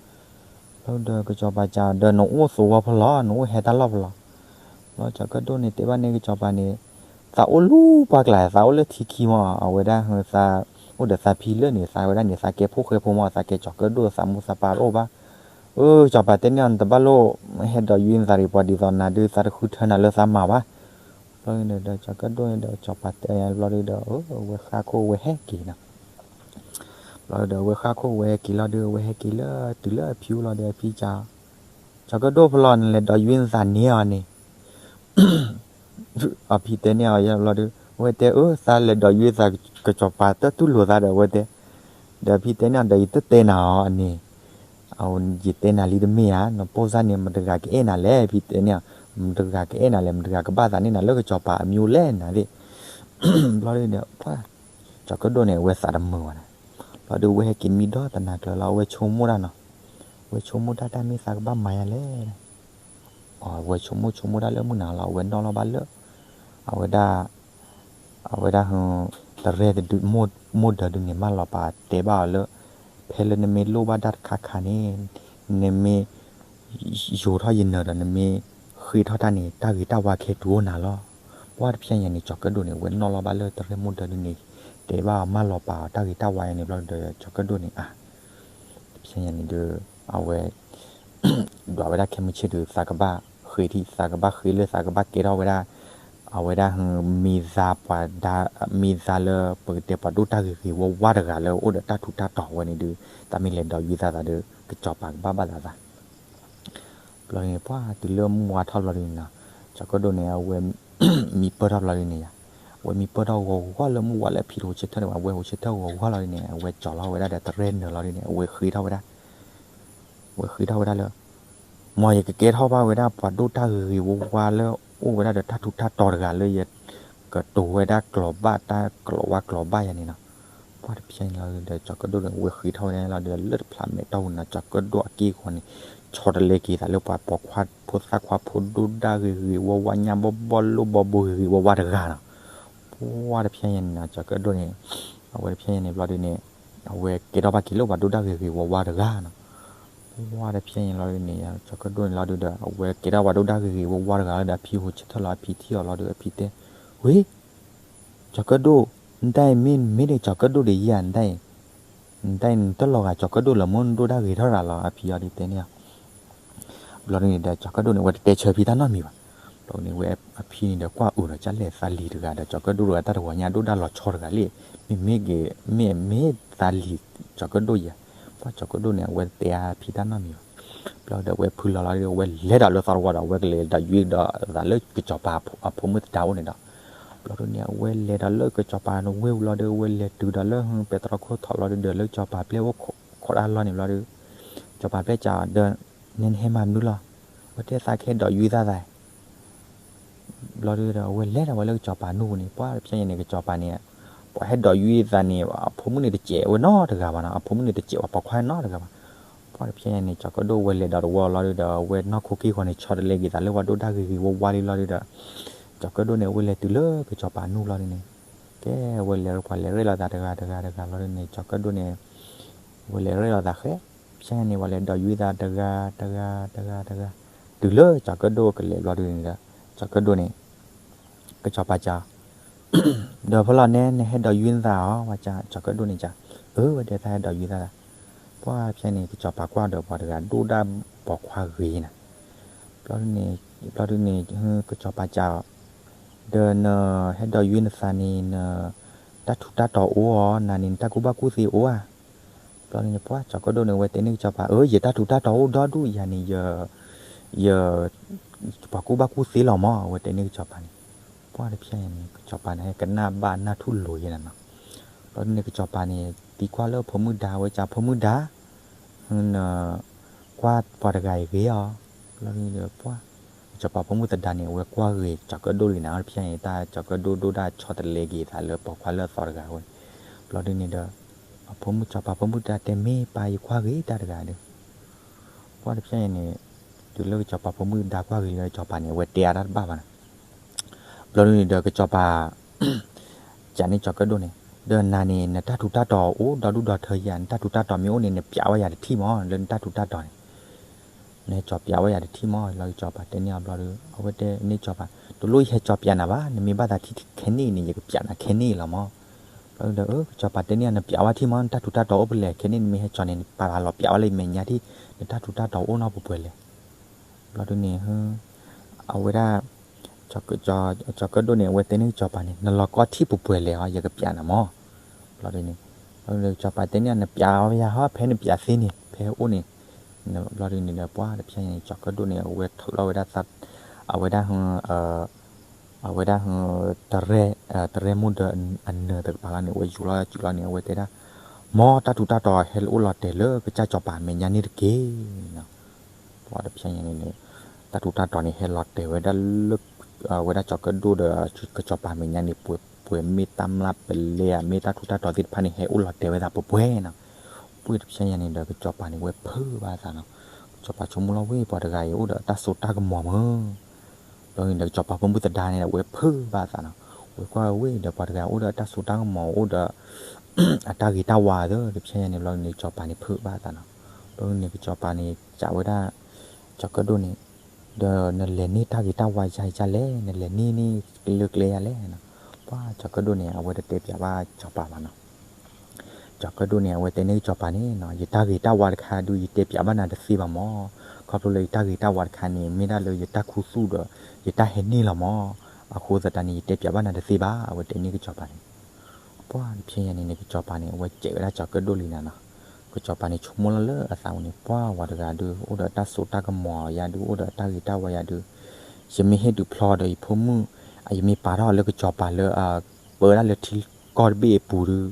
လီၤဒုးဒီးကစီၤပၤစံး ဒီးနအိၣ်သဝီဖိလီၤ နအိၣ်ဟဲတၢ်လီၢ်ဖိလီၤ. လီၤစီၤကၢၣ်ဒိၣ်န့ၣ် တဲဘၣ်န့ၢ်ကစီၤပၤန့ၣ်, သးအိၣ်လူၤပှၢ်ကျါ သးအိၣ်လၢထံခံမး အဝဲဒၣ်သး အိၣ်ဒီးသးဖံလၢာ်န့ၣ် သးဝဲဒၣ်န့ၣ် သးကဲဖိဃဲဖိမး သးကဲစီၤကၢၣ်ဒိၣ် သးမိၢ်သးပၢ်တအိၣ်ဘၣ်. အၢ စီၤပၤတဲန့ၢ်အီၤ နတဘၣ်လိၣ် ဟဲဒိးယွံနသးဒံးပှၤဒ်သိးနၤဒုး သးတဃုထၢနၤလၢသးမၤဘၣ်. ဘျီန့ၣ်ဒီး စီၤကၢၣ်ဒိၣ်ဒီးစီၤပၤတဲညါဘျီဒုးဒီး အဝဲဃၣ်ခိၣ်ဝဲဟဲက့ၤနီၤ. ဘျီဒီးအဝဲဃၣ်ခိၣ်ဝဲဟဲက့ၤလီၤဒုး အဝဲဟဲက့ၤလၢတုၤလၢအဖံအိၣ်လီၤဒီး အဖံစံး, စီၤကၢၣ်ဒိၣ်ဖိလီၤ နလဲၤဒိးယွံနသးန့ၢ်အီၤန့ၣ် အဖံတဲန့ၢ်အီၤယါဘျီဒုး အဝဲတဲအၢ သးလဲၤဒိးယွံသး ကစီၤပၤတတူၢ်လိာ်သးဒီး အဝဲတဲ, ဒီးအဖံတဲန့ၢ်အီၤ ဒီးယတတဲနၤအီၤန့ၣ်, ယတဲနၤလံတမ့ၢ်ဧါ, နပိၢ်စၢ်န့ၣ် မတဂၤကအဲၣ်နၤလဲၣ် အဖံတဲန့ၢ်အီၤ, မတဂၤကအဲၣ်နၤလဲၣ် မတဂၤကဘၣ်သးန့ၢ်နၤလၢကစီၤပၤအမံၤအိၣ်လဲၣ်နၤသ့ၣ်. ဘျီဒုးဒီး ပှၤ စီၤကၢၣ်ဒိၣ်န့ၣ် အဝဲသးတမုာ်ဘၣ်န့ၣ်, ဘျီဒုးအဝဲဟဲက့ၤမံဒီတနၤကျၢၤလီၤ အဝဲဆိကမိၣ်တၢ်နီၤ, အဝဲဆိကမိၣ်တၢ်တၢ်မ့ၢ်သးကဘၣ်မၤယၤလဲၣ် အဝဲဆိကမိၣ်ဆိကမိၣ်တၢ်လၢမုၢ်နၤလီၤ အဝဲနီၣ်လီၤဘၣ်လၢ အဝဲဒၣ် အဝဲဒၣ် တရဲၣ်တဒု မိၢ်ဒၢဒုန့ၣ် မၢလီၤပာ်တဲဘၣ်အီၤလၢ ဖဲလၢနမ့ၢ်လိၣ်ဘၣ်တၢ်တခါခါန့ၣ် နမ့ၢ် ယိၤထီၣ်ယနၢၤဒီး နမ့ၢ်ဃ့ထီၣ်တၢ်န့ၣ် တၢ်ဂ့ၤတၢ်ဝါခဲတုၤအိၣ်နၤလီၤ. ပှၢ်တဖျဲညါန့ၣ် ကၠီၤကၢၣ်ဒိၣ်န့ၣ် အဝဲနီၣ်လီၤဘၣ်လၢတရဲၣ်မိၢ်ဒၢဒုန့ၣ် တဲဘၣ်အီၤမၢလီၤပာ်အီၤတၢ်ဂ့ၤတၢ်ဝါယါန့ၣ်ဘျီဒီး ကၠီၤကၢၣ်ဒိၣ်န့ၣ် အါ တဖျဲညါန့ၣ်ဒီး အဝဲ ဒွးဝဲဒၣ်ခဲမုၢ်ဆ့ၣ်ဒီး သးကဘၣ်ဃ့ထံ သးကဘၣ်ဃ့လၢသးကဘၣ်ကဲထီၣ်ဝဲဒၣ် အဝဲဒၣ် မ့ၢ်သါပှၤဒါ မ့ၢ်သါလၢပကတဲပှၤဒိၣ်တၢ်ဂ့ၤဂ့ၤဝါဝါတဂၤလၢအိၣ်ဒီးတၢ်ထူးတၢ်တီၤဝဲန့ၣ်ဒီး သးမ့ၢ်လဲၤဒိးယွံသးသးဒီး ကစီၤပၤကဘၣ်ဘၣ်သးသး ဘျီန့ၣ် ပှၢ်တုၤလၢမုၢ်ဝါထီၣ်ဘျီဒုန့ၣ်နီၤ ကၠီၤကၢၣ်ဒိၣ်န့ၣ် အဝဲ မံပၢၢ်ထီၣ်ဘျီဒုန့ၣ်ယါ အဝဲမံပၢၢ်ထီၣ်ဂီၤဂီၤလၢမုၢ်ဝါလၢအဖံတဟိးဆၢထၢၣ်န့ၣ် အဝဲဟိးဆၢထၢၣ်ဂီၤဂီၤလီၤဒုန့ၣ် အဝဲကၠီၤလီၤဝဲဒၣ်ဒီးတရဲၣ်နၢၤလီၤဒုန့ၣ် အဝဲဃ့ထီၣ်ဝဲဒၣ် အဝဲဃ့ထီၣ်ဝဲဒၣ်လၢ မ်ယကကဲထီၣ်ဘၣ်ဝဲဒၣ်ပှၤဒိၣ်တၢ်ဂ့ၤဂ့ၤဝါဝါလၢအိၣ်ဝဲဒၣ်ဒီးတၢ်ထူးတၢ်တီၤတဂၤလၢယကတိၤဝဲဒၣ်ကျိာ်ဘၣ်တၢ်ကျိာ်ဝါကျိာ်ဘၣ်ယါန့ၣ်နီၤ ပှၢ်တဖျဲညါလီၤဒီး ကၠီၤကၢၣ်ဒိၣ်န့ၣ် အဝဲဃ့ထီၣ်ဝဲဒၣ်လီၤဒီး လၢတဖျးမဲာ်တီၢ်ပူၤန့ၣ် ကၠီၤကၢၣ်ဒိၣ်အက့ၢ်အဂီၤန့ၣ် ဆီတလဲက့ၤသးလၢပှၤပိာ်ခွါဖိသၣ်ခွါဖိဒိၣ်ဒၣ်ဂ့ၤဂ့ၤဝါဝါညၣ်ဘီၣ်ဘီၣ်လိၣ်ဘီဘိဂ့ၤဂ့ၤဝါဝါတဂၤနီၤ ပှၢ်တဖျဲညါန့ၣ်နီၤ ကၠီၤကၢၣ်ဒိၣ်န့ၣ် အဝဲတဖျဲညါန့ၣ်ဘျီဒုန့ၣ် အဝဲကဲထီၣ်ဘၣ်က့ၤလၢပှၤဒိၣ်တၢ်ဂ့ၤဂ့ၤဝါဝါတဂၤနီၤ. ပှၢ်တဖျဲညါလီၤဒုန့ၣ် ကၠီၤကၢၣ်ဒိၣ်န့ၣ်လီၤဒုဒီး အဝဲကဲထီၣ်ပှၤဒိၣ်တၢ်ဂ့ၤဂ့ၤဝါဝါတဂၤလီၤဒီး အဖံဟိဆၢထၢၣ်လီၤ အဖံထံၣ်အီၤလီၤဒီး အဖံတဲ, ဝ့ၢ် ကၠီၤကၢၣ်ဒိၣ်, နတၢ်အံၤမ့ၢ် မ့ၢ်န့ၣ် ကၠီၤကၢၣ်ဒိၣ်ဒံးယၤ နတၢ်အံၤ, နတၢ်အံၤ နတလီၤဂာ်ကၠီၤကၢၣ်ဒိၣ်လၢၤ မ့ၢ်နဒိၣ်တၢ်ဂ့ၤထီၣ်ရၤလီၤ အဖံအီၤဒုတဲန့ၣ်. ဘျီဒုန့ၣ်ဒီး ကၠီၤကၢၣ်ဒိၣ်န့ၣ် အဝဲတတဲဆၢဖံတၢ်နီတမံၤဘၣ်. ဘျီန့ၣ် အဝဲအဖံန့ၣ်ဒီးကွၢ်အုးဒီး ကၢ်လဲၣ်သးလံၤတဂၤဒီး ကၠီၤကၢၣ်ဒိၣ်တဂၤတၢ်တဂီၤညါဒိၣ်ဒၣ်လီၤဆီတဂၤလံ, မ့မ့ၢ်ဂ့ၤ မ့ၢ်မ့ၢ်သးလံၤ ကၠီၤကၢၣ်ဒိၣ်ယၤ, ပှၢ်ကၠီၤကၢၣ်ဒိၣ်န့ၣ် အဝဲတတဲအါဖံတၢ်နီတမံၤဘၣ်. ဘျီဒီးအဝဲဖုလီၤလီၤဒီး အဝဲလဲၤဒီးလၢသီတဝီဒီး အဝဲကလဲၤဒီးယွံဒီးသးလၢကစီၤပၤအဖိမုၣ်သဒါအိၣ်န့ၣ်ဒီး ဘျီဒုန့ၣ် အဝဲလဲၤဒီးလၢကစီၤပၤနဝ့ၢ်ဝံၤလီၤဒီး အဝဲလဲၤတုၤဒီးလၢ ပဲတြီခိၣ်ထီၣ်လီၤဒီး လၢကစီၤပၤပျဲၢ်အိၣ်ခိးတၢ်လီၢ်န့ၣ်ဘျီဒီး ကစီၤပၤပျဲၢ်စံးဒီး နဲနဟဲမၤမနုၤလီၤ, အဝဲတဲသးကဟဲဒိးယွံသးသး ဘျီဒုဒီး အဝဲလဲၤဒီးဝဲလၢကစီၤပၤနူၢ်ပူၤန့ၣ် ပှၢ်တဖျဲညါန့ၣ် ကစီၤပၤန့ၣ် ပှၤဟဲဒိးယွံသးန့ၣ် အဖိမုၣ်န့ၣ်တစဲးဝဲနီတဂၤဘၣ်နီၤ, အဖိမုၣ်န့ၣ်တစဲးဝဲပိာ်ခွါနီတဂၤဘၣ်. ပှၢ်တဖျဲညါန့ၣ် ကစီၤကၢၣ်ဒိၣ်ဝဲလဲၤဒီးတဝီလီၤဒုဒီး အဝဲနီၢ်ခိက့ၢ်ဃီန့ၣ် ဆီတလဲက့ၤသးလၢပှၤဒိၣ်တၢ်ဂ့ၤဂ့ၤဝါဝါလံလီၤဒုဒီး ကစီၤကၢၣ်ဒိၣ်န့ၣ် အဝဲလဲၤတုၤလၢကစီၤပၤနူၢ်လီၤဒုန့ၣ် ကဲဝဲလဲၤပှၤလဲၤရဲၣ်လီၤသးတဂၤတဂၤတဂၤလီၤဒုန့ၣ် ကစီၤကၢၣ်ဒိၣ်န့ၣ် ဝဲလဲၤရဲၣ်လီၤသးဃဲ ဖဲညါန့ၣ် ပှၤလဲၤဒိးယွံသးတဂၤတဂၤတဂၤတဂၤ တုၤလၢကစီၤကၢၣ်ဒိၣ်ကလဲၤဘျီဒုန့ၣ်ဒီး ကစီၤကၢၣ်ဒိၣ်န့ၣ် ကစီၤပၤစံး ဒီးဖဲလီၤနဲ နဟဲဒိးယွံသးအီၤ ကစီၤကၢၣ်ဒိၣ်န့ၣ်စံး အၢ ဝဲတဲသးဟဲဒိးယွံသးသး ပှၢ်ဖဲန့ၣ် ကစီၤပၤကွၢ်ဒီးပှၤတဂၤဒိၣ်ဒၣ်ပိာ်ခွါဂ့ၤနၤ ဘျီဒုန့ၣ် ကစီၤပၤစံး ဒီးနဟဲဒိးယွံနသးန့ၣ် နတၢ်ထူးတၢ်တီၤအိၣ်အီၤ နၤန့ၣ် နတၢ်ကူၣ်ဘၣ်ကူၣ်သ့အိၣ်ဧါ ဘျီဒုန့ၣ် ပှၢ်ကစီၤကၢၣ်ဒိၣ်န့ၣ် အဝဲတဲန့ၢ်ကစီၤပၤ အၢ ယတၢ်ထူးတၢ်တီၤအိၣ်ဒီဒူၣ်ယၤန့ၣ် ယ ယ ပှၤကူၣ်ဘၣ်ကူၣ်သ့လီၤမး အဝဲတဲန့ၢ်ကစီၤပၤန့ၣ် ပှၢ်တဖဲညါန့ၣ် ကစီၤပၤန့ၣ် ဟဲကနၣ်ဘၣ်နၢ်ထူၣ်လိၤယဲနၤနီၤ ဘျီဒုန့ၣ် ကစီၤပၤန့ၣ် သံကွၢ်လၢဖိမုၣ်ဒါ အဝဲစံး ဖိမုၣ်ဒါ န ကွၢ်ပှၤတဂၤအံၤဂ့ၤအီၤ ဘျီဒုန့ၣ်ဒီး ပှၢ် ကစီၤပၤဖိမုၣ်သဒါန့ၣ် အဝဲကွၢ်ဂ့ၤကစီၤကၢၣ်ဒိၣ်လံနၤ တဖဲညါန့ၣ် တၢ်ကစီၤကၢၣ်ဒိၣ်ဒိၣ်ဒၣ်ဆီတလဲက့ၤသးလၢပိာ်ခွါလၢအသီတဂၤအဃိန့ၣ် ဘျီဒုန့ၣ်ဒီး အဖိမုၣ်ကစီၤပၤဖိမုၣ်သဒါတဲ မ့ၢ်ပၢ်ယကွၢ်ဂ့ၤတၢ်တဂၤဒီး ပှၢ်တဖဲညါန့ၣ် တုၤလၢကစီၤပၤဖိမုၣ်ဒါကွၢ်ဂ့ၤလၢကစီၤပၤန့ၣ် အဝဲတဲအါတၢ်တဘၣ်ဘၣ်နီၤ ဘျီဒုန့ၣ်ဒီးကစီၤပၤ စံးန့ၢ်ကစီၤကၢၣ်ဒိၣ်န့ၣ် ဒီးနၤန့ၣ် နတၢ်ထူးတၢ်တီၤအိၣ်ဒီဒူၣ်ဒီထၢယၤ နတၢ်ထူးတၢ်တီၤမ့ၢ်အိၣ်န့ၣ် နပျးဝဲယၤတထံၣ်မး လၢနတၢ်ထူးတၢ်တီၤန့ၣ် နဟဲကၠီၤပျးဝဲယၤတထံၣ်မး လီၤကစီၤပၤတဲန့ၢ်အီၤဘျီဒီး အဝဲတဲန့ၢ်ကစီၤပၤ တလိၣ်ယဟဲကၠီၤပျးနၤဘၣ် နမ့ၢ်ဘၣ်သးထံၣ်ခဲန့ၣ်န့ၣ် ယကပျးနၤခဲန့ၣ်လီၤမး ဘျီဒီး ကစီၤပၤတဲန့ၢ်အီၤ နပျးဝဲထံၣ်မး နတၢ်ထူးတၢ်တီၤအိၣ်ဖဲလဲၣ် ခဲန့ၣ်နမ့ၢ်ဟဲကၠီၤန့ၣ် နပာ်လီၤပျးဝဲလၢယမဲာ်ညါထံၣ် နတၢ်ထူးတၢ်တီၤအိၣ်နီၢ်ပှဲၤပှဲၤလဲၣ် ဘျီဒုန့ၣ် အဝဲဒၣ် ကၠီၤကၢၣ်ဒိၣ်န့ၣ် အဝဲတဲန့ၢ်ကစီၤပၤန့ၣ် နလီၤကီထံၣ်ပှဲၤပှဲၤလဲၣ်ဟီ ယကပျးနၤမး ဘျီဒုန့ၣ် ဘျီဒုန့ၣ် ကစီၤပၤတဲန့ၢ်အီၤ နပျးဝဲယၤဟီ ဖဲနပျးသ့န့ၣ် ဖဲအိၣ်န့ၣ် ဘျီဒုန့ၣ်ဒီး ပှၢ်တဖဲညါန့ၣ် ကၠီၤကၢၣ်ဒိၣ်န့ၣ် အဝဲထုးထီၣ်ဝဲဒၣ် အဝဲဒၣ် အဝဲဒၣ် တရဲၣ်မိၢ်ဒီးအနၢၤတကပၤလီၤန့ၣ် အဝဲယူၤလီၤယူၤလီၤန့ၣ် အဝဲတဲဒၣ် မ်တၢ်ထူးတၢ်တီၤဟဲအိၣ်လီၤတဲာ်လၢကစၢ်စီၤပၤမဲာ်ညါန့ၣ်တက့ၢ် ပှၢ်တဖဲညါန့ၣ်န့ၣ် တၢ်ထူးတၢ်တီၤန့ၣ် ဟဲလီၤတဲာ်ဝဲဒၣ်လၢ အဝဲဒၣ်ကၠီၤကၢၣ်ဒိၣ်ဒီး ကစီၤပၤမဲာ်ညါန့ၣ် ပှဲၤပှဲၤမ့ၢ်တၢ်မျၢ်ပလဲဧါ မ့ၢ်တၢ်ထူးတၢ်တီၤသ့ၣ်တဖၣ်န့ၣ် ဟဲအိၣ်လီၤတဲာ်ဝဲဒၣ်ပှဲၤပှဲၤနီၤ ပှၢ်တဖဲညါန့ၣ်ဒီး ကစီၤပၤန့ၣ် ဝဲဖုးဘၣ်အသးနီၤ ကစီၤပၤဆိကမိၣ်လီၤဝဲ ပှၤတဂၤအံၤ အိၣ်ဒီးတၢ်စိတၢ်ကမီၤမး ဘျီန့ၣ်ဒီး ကစီၤပၤဖိမုၣ်သဒါန့ၣ် ဝဲဖုးဘၣ်အသးနီၤ ဝဲကွၢ်ဝဲဒီး ပှၤတဂၤအိၣ်ဒီးတၢ်စိတၢ်ကမီၤ အိၣ်ဒီး အတၢ်ဂ့ၤတၢ်ဝါသ့ၣ် တဖဲညါန့ၣ် ဘျီန့ၣ် ကစီၤပၤန့ၣ်ဖုးဘၣ်အသးနီၤ ဘျီန့ၣ် ကစီၤပၤန့ၣ် စံးဝဲဒၣ် ကၠီၤကၢၣ်ဒိၣ်န့ၣ် ဒီးနလဲၤန့ၢ်တၢ်ဂ့ၤတၢ်ဝါယၤယၤလဲၣ် နလဲၤန့ၢ်န့ၢ်လၢကျဲယၤလဲၣ်နီၤ ပှၢ်ကၠီၤကၢၣ်ဒိၣ်န့ၣ် အဝဲတတဲပျးဘၣ်ကစီၤပၤဘၣ်နီၤ ကၠီၤကၢၣ်ဒိၣ်န့ၣ် အဝဲတဲန့ၢ်ကစီၤပၤန့ၣ်နီၤ ယတၢ်ဂ့ၤတၢ်ဝါတခါဒုး ယတဲပျးဘၣ်နၤတသ့ဘၣ်မး ခီဖျိလၢယတၢ်ဂ့ၤတၢ်ဝါတခါန့ၣ် မ့ၢ်ဒၣ်လၢယတၢ်ခူသူၣ်ဒီး ယတၢ်ဟဲန့ၢ်လီၤမး အဃိသတးန့ၣ် ယတဲပျးဘၣ်နၤတသ့ဘၣ် အဝဲတဲန့ၢ်ကစီၤပၤန့ၣ် ပှၢ်တဖဲညါန့ၣ်န့ၣ် ကစီၤပၤန့ၣ် အဝဲစံးဝဲဒၣ်ကၠီၤကၢၣ်ဒိၣ်လံနၤနီၤ ကစီၤပၤန့ၣ်ဆိကမိၣ်လီၤလၢအသးဝဲန့ၣ် ပှၢ်ဝဲတဂၤဒုး အိၣ်ဒီးတၢ်စိတၢ်ကမီၤယၤဒုး အိၣ်ဒီးတၢ်ဂ့ၤတၢ်ဝါယၤဒုး ယမ့ၢ်ဟ့ၣ်ဒုးဖျီဒီးယဖိမုၣ် ယမ့ၢ်ပာ်ထီၣ်လၢကစီၤပၤလၢ ပၢဝဲဒၣ်လၢထံကီၢ်တဘ့ၣ်အပူၤဒုး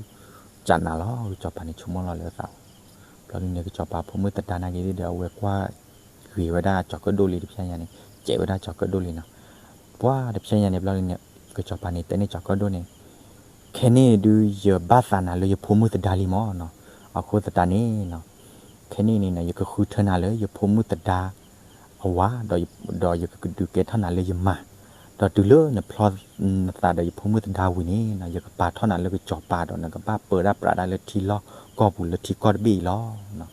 ကနၤလီၤ ကစီၤပၤန့ၣ်ဆိကမိၣ်လီၤလၢအသးဝဲ ဘျီဒုန့ၣ် ကစီၤပၤဖိမုၣ်သဒါနာ်က့ၤဒီး အဝဲကွၢ်ဂ့ၤဝဲဒၣ်ကၠီၤကၢၣ်ဒိၣ်လံ တဖဲညါန့ၣ် စံးဝဲဒၣ်ကၠီၤကၢၣ်ဒိၣ်လံနီၤ ပှၢ်တဖဲညါန့ၣ် ဘျီဒုန့ၣ် ကစီၤပၤန့ၣ် တဲန့ၢ်ကၠီၤကၢၣ်ဒိၣ်န့ၣ် ခဲန့ၣ်ဒုး ယဘၣ်သးနၤလၢယဖိမုၣ်သဒါလံမးနီၤ အဃိသတးန့ၣ်နီၤ ခဲန့ၣ်န့ၣ်နီၤ ယကဃုထၢနၤလၢယဖိမုၣ်သဒါအဝၤ ဒီးယကဒုးကဲထီၣ်နၤလၢယမါ ဒီးတုၤလၢနဖျီနသးဒီးယဖိမုၣ်သဒါဝံၤန့ၣ်နီၤ ယကပာ်ထီၣ်နၤလၢကစီၤပၤဒီးနကဘၣ်ပၢဒၣ်ပြးဒၣ်လၢထံလီၢ်ကီၢ်ပူၤလၢထံကီၢ်တဘ့ၣ်အံၤလီၤ.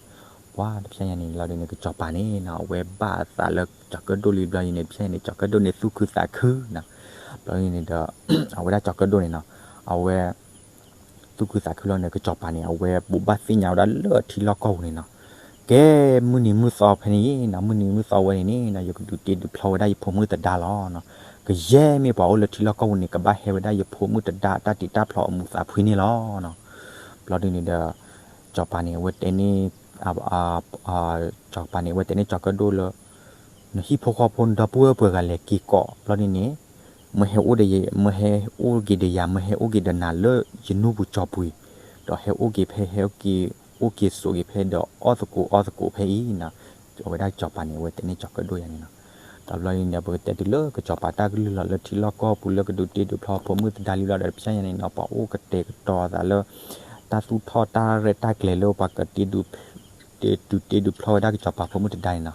ပှၤတဖျဲညါန့ၣ်လီၤဒ်န့ၣ် ကစီၤပၤန့ၣ်နီၤ အဝဲဘၣ်အသးလၢကၠီၤကၢၣ်ဒိၣ်လံဘျီဒ်န့ၣ် တဖျဲညါန့ၣ် ကၠီၤကၢၣ်ဒိၣ်န့ၣ်သူၣ်ခုသးခုနီၤ. ဘျီဒ်န့ၣ်ဒီး အဝဲဒၣ်ကၠီၤကၢၣ်ဒိၣ်န့ၣ်နီၤ အဝဲ သူၣ်ခုသးခုလီၤန့ၣ် ကစီၤပၤန့ၣ် အဝဲဘိးဘၣ်သ့ၣ်ညါဝဲဒၣ်လၢထံလီၢ်ကီၢ်ပူၤန့ၣ်နီၤ. ကဲ မုၢ်နံၤမုၢ်သီဖဲန့ၣ်နီၤ မုၢ်နံၤမုၢ်သီဝဲန့ၣ်န့ၣ်နီၤ ယကဒုးတ့ဒုးဖျီဝဲဒၣ်ယဖိမုၣ်သဒါလီၤနီၤ. ကယဲၢ်မ့ၢ်ပှၤအိၣ်လၢထံလီၢ်ကီၢ်ပူၤန့ၣ် ကဘၣ်ဟဲဝဲဒၣ်ယဖိမုၣ်သဒါတၢ်တ့တၢ်ဖျီအမူးသးဖှံန့ၣ်လီၤနီၤ. ဘျီဒ်န့ၣ်ဒီး ကစီၤပၤန့ၣ် အဝဲတဲန့ၣ် ကစီၤပၤန့ၣ် အဝဲတဲန့ၣ်ကၠီၤကၢၣ်ဒိၣ်လၢ နဟံၣ်ဖိဃီဖိနဒီပုၢ်ဝဲၢ်ပှဲၤဂၤလဲၤက့ၤကိး ဘျီဒ်န့ၣ် မ့ၢ်ဟဲအိၣ်ဒီးယ မ့ၢ်ဟဲအိၣ်က့ၤဒီးယၤ မ့ၢ်ဟဲအိၣ်က့ၤဒီးနၤလၢယနူၢ်ပူၤကၠီၤပူၤအံၤ, ဒီးဟဲအိၣ်က့ၤဖဲ ဟဲအိၣ်က့ၤ အိၣ်က့ၤဆိးက့ၤဖဲဒီးအီၣ်သကိးအီသကိးဖဲအံၤနီၤ. အဝဲဒၣ်ကစီၤပၤန့ၣ် အဝဲတဲန့ၣ်ကၠီၤကၢၣ်ဒိၣ်ယၤန့ၣ်နီၤ. ဒီးဘျီဒ်န့ၣ်ဒီး ပကတဲတုၤလၢကစီၤပၤတၢ်ကလုၢ်လီၤလၢထံလီၢ်ကီၢ်ပူၤလၢကဒုးတ့ဒုးဖျီဖိမုၣ်သဒါလံဘျီဒီး တဖျဲညါန့ၣ်နီၤ ပှၤအိၣ်ကတဲာ်ကတီၤအသးလၢ တၢ်သူၣ်ထီၣ်တၢ်ရဲၣ်တၢ်ကျဲၤလၢပှၤကတ့ဒုး တ့ဒုးတ့ဒုးဖျီဝဲဒၣ်ကစီၤပၤဖိမုၣ်သဒါန့ၣ်နီၤ.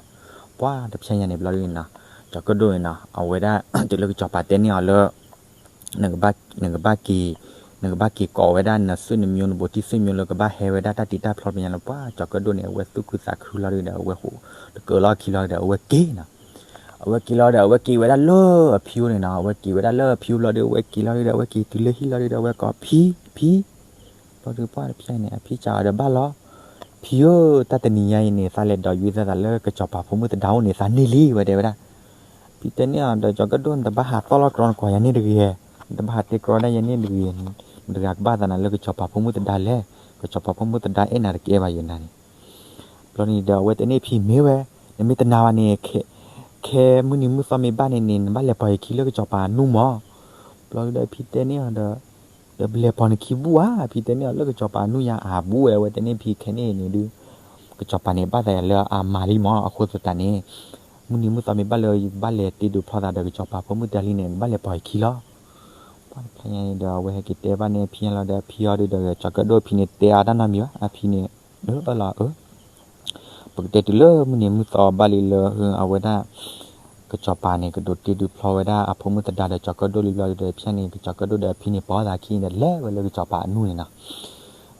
ပှၤတဖျဲညါန့ၣ်ဘျီဒ်န့ၣ်နီၤ ကၠီၤကၢၣ်ဒိၣ်န့ၣ်နီၤ အဝဲဒၣ် တုၤလၢကစီၤပၤတဲန့ၢ်အီၤလၢ နကဘၣ် နကဘၣ်က့ၤ နကဘၣ်က့ၤကိးဝဲဒၣ်နစုနမျိုး နဘိးတံၢ်စုမျိုးလၢကဘၣ်ဟဲဝဲဒၣ်တၢ်တ့တၢ်ဖျီတဖျဲညါလၢ ပှၤကၠီၤကၢၣ်ဒိၣ်န့ၣ် အဝဲသူၣ်ခုသးခုလီၤဒ်ဒီး အဝဲဟိးတကၢၤလီၢ်ခံလီၤဒီး အဝဲက့ၤနီၤ. အဝဲက့ၤလီၤဒီး အဝဲက့ၤဝဲဒၣ်လၢအဖံအိၣ်န့ၣ်နီၤ. အဝဲက့ၤဝဲဒၣ်လၢအဖံအိၣ်ဘျီဒီး အဝဲက့ၤလီၤဒ်ဒီး အဝဲက့ၤတုၤလၢဟံၣ်လီၤဒ်ဒီး အဝဲကိးဖံ ဖံ ဘျီဒီးပှၤတဖျဲညါန့ၣ် အဖံစံးအီၤဒီးဘၣ်လီၤ. ဖံဧၢ, တၢ်တနံၤညါအံၤန့ၣ် သးလဲၤဒိးယွံသးသးလၢကစီၤပၤဖိမုၣ်သဒါအိၣ်န့ၣ် သးန့ၢ်လံ ဝဲတဲဝဲဒၣ်. ဖံတဲန့ၢ်အီၤဒီး ကၠီၤကၢၣ်ဒိၣ် နတဘၣ်ဟးသီၣ်လီၤကြီနကွၢ်ယၤန့ၣ်တဂ့ၤ, နတဘၣ်ဟးတဲကြီဒၣ်ယၤန့ၣ်တဂ့ၤ, နတဂၤကဘၣ်သးနၤလၢကစီၤပၤဖိမုၣ်သဒါလဲၣ်, ကစီၤပၤဖိမုၣ်သဒါအဲၣ်နၤတကဲဘၣ်ယဲနၤန့ၣ် ဘျီန့ၣ်ဒီး အဝဲတဲန့ၢ်ဖံမ့ၢ်ဝဲ, နမ့ၢ်တနာ်ဘၣ်န့ၣ် ခဲမုၢ်နံၤမုၢ်သီမ့ၢ်ဘၣ်န့ၣ်န့ၣ် နဘၣ်လဲၤပိာ်ယခံလၢကစီၤပၤအနူၢ်မး. ဘျီဒီးဖံတဲန့ၢ်အီၤဒီး ဒီးလဲၤပိာ်နခံဘူၣ်ဧါ, ဖံတဲန့ၢ်အီၤလၢကစီၤပၤအနူၢ်ယါအဘူၣ်ဝဲ, အဝဲတဲန့ၢ်ဖံခဲန့ၣ်န့ၣ်ဒုး ကစီၤပၤန့ၣ် ဘၣ်သးလၢအမၤလံမး, အဃိသတးန့ၣ် မုၢ်နံၤမုၢ်သီမ့ၢ်ဘၣ်လၢယကဘၣ်လဲၤတ့ဒုးဖျီသးဒီးကစီၤပၤဖိမုၣ်သဒါလံန့ၣ် နကဘၣ်လဲၤပိာ်ယခံလီၤ. ပှၤတဖျဲညါန့ၣ်ဒီး အဝဲဟဲက့ၤတဲဘၣ်န့ၢ်အဖံညါလီၤဒီးအဖံအီၤဒုးဒီး ကၠီၤကၢၣ်ဒိၣ်ဖံန့ၣ်တဲအီၤတၢ်နီတမံၤဘၣ်, အဖံန့ၣ် အၢ အၢလီၤအၢ ပကတဲတုၤလၢမုၢ်နံၤမုၢ်သီဘၣ်လံလၢ အဝဲဒၣ် ကစီၤပၤန့ၣ် ကဒိးတ့ဒုးဖျီဝဲဒၣ်အဖိမုၣ်သဒါဒီးကၠီၤကၢၣ်ဒိၣ်လံဘျီဒီး ဖဲန့ၣ် ကစီၤကၢၣ်ဒိၣ်ဒီးအဖံန့ၣ် ပိာ်သးခံဒီး လဲၤဝဲလၢကစီၤပၤအနူၢ်န့ၣ်နီၤ.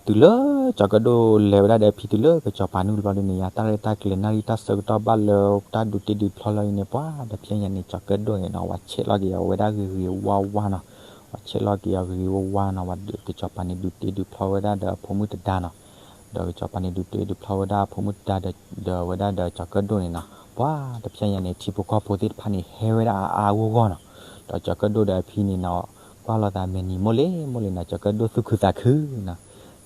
တုၤလၢကစီၤကၢၣ်ဒိၣ်လဲၤဝဲဒၣ်ဒီးအဖံတုၤလၢကစီၤပၤအနူၢ်ဘျီဒုးန့ၣ် ယၤတၢ်ရဲၣ်တၢ်ကျဲၤနၣ်ရံၣ်တၢ်ဆၢကတီၢ်ဘၣ်လၢတၢ်ဒုးတ့ဒုးဖျီလီၤအံၤန့ၣ် ပှၤတဖျဲညါန့ၣ် ကစီၤကၢၣ်ဒိၣ်န့ၣ်နီၤ ပှၤဆဲးလီၤက့ၤအီၤဝဲဒၣ်ဂ့ၤဂ့ၤဝါဝါနီၤ. ပှၤဆဲးလီၤက့ၤအီၤဂ့ၤဂ့ၤဝါဝါနီၤ, ပှၤကစီၤပၤန့ၣ် ဒုးတ့ဒုးဖျီဝဲဒၣ်ဒီးအဖိမုၣ်သဒါနီၤ. ဒီးကစီၤပၤန့ၣ် ဒုးတ့ဒုးဖျီဝဲဒၣ်အဖိမုၣ်သဒါဒီး ဒီးဝဲဒၣ်ဒီးကစီၤကၢၣ်ဒိၣ်န့ၣ်နီၤ, ပှၤတဖျဲညါန့ၣ် ထံဖိကီၢ်ဖိသ့ၣ်တဖၣ်န့ၣ် ဟဲဝဲဒၣ်အါအါဂီၢ်ဂီၢ်နီၤ. ဒီးကစီၤကၢၣ်ဒိၣ်ဒီးအဖံန့ၣ်နီၤ ကွၢ်လိာ်သးမဲာ်နံၤမိၢ်လ့မိၢ်လ့နီၤ, ကစီၤကၢၣ်ဒိၣ်သူၣ်ခုသးခုနီၤ.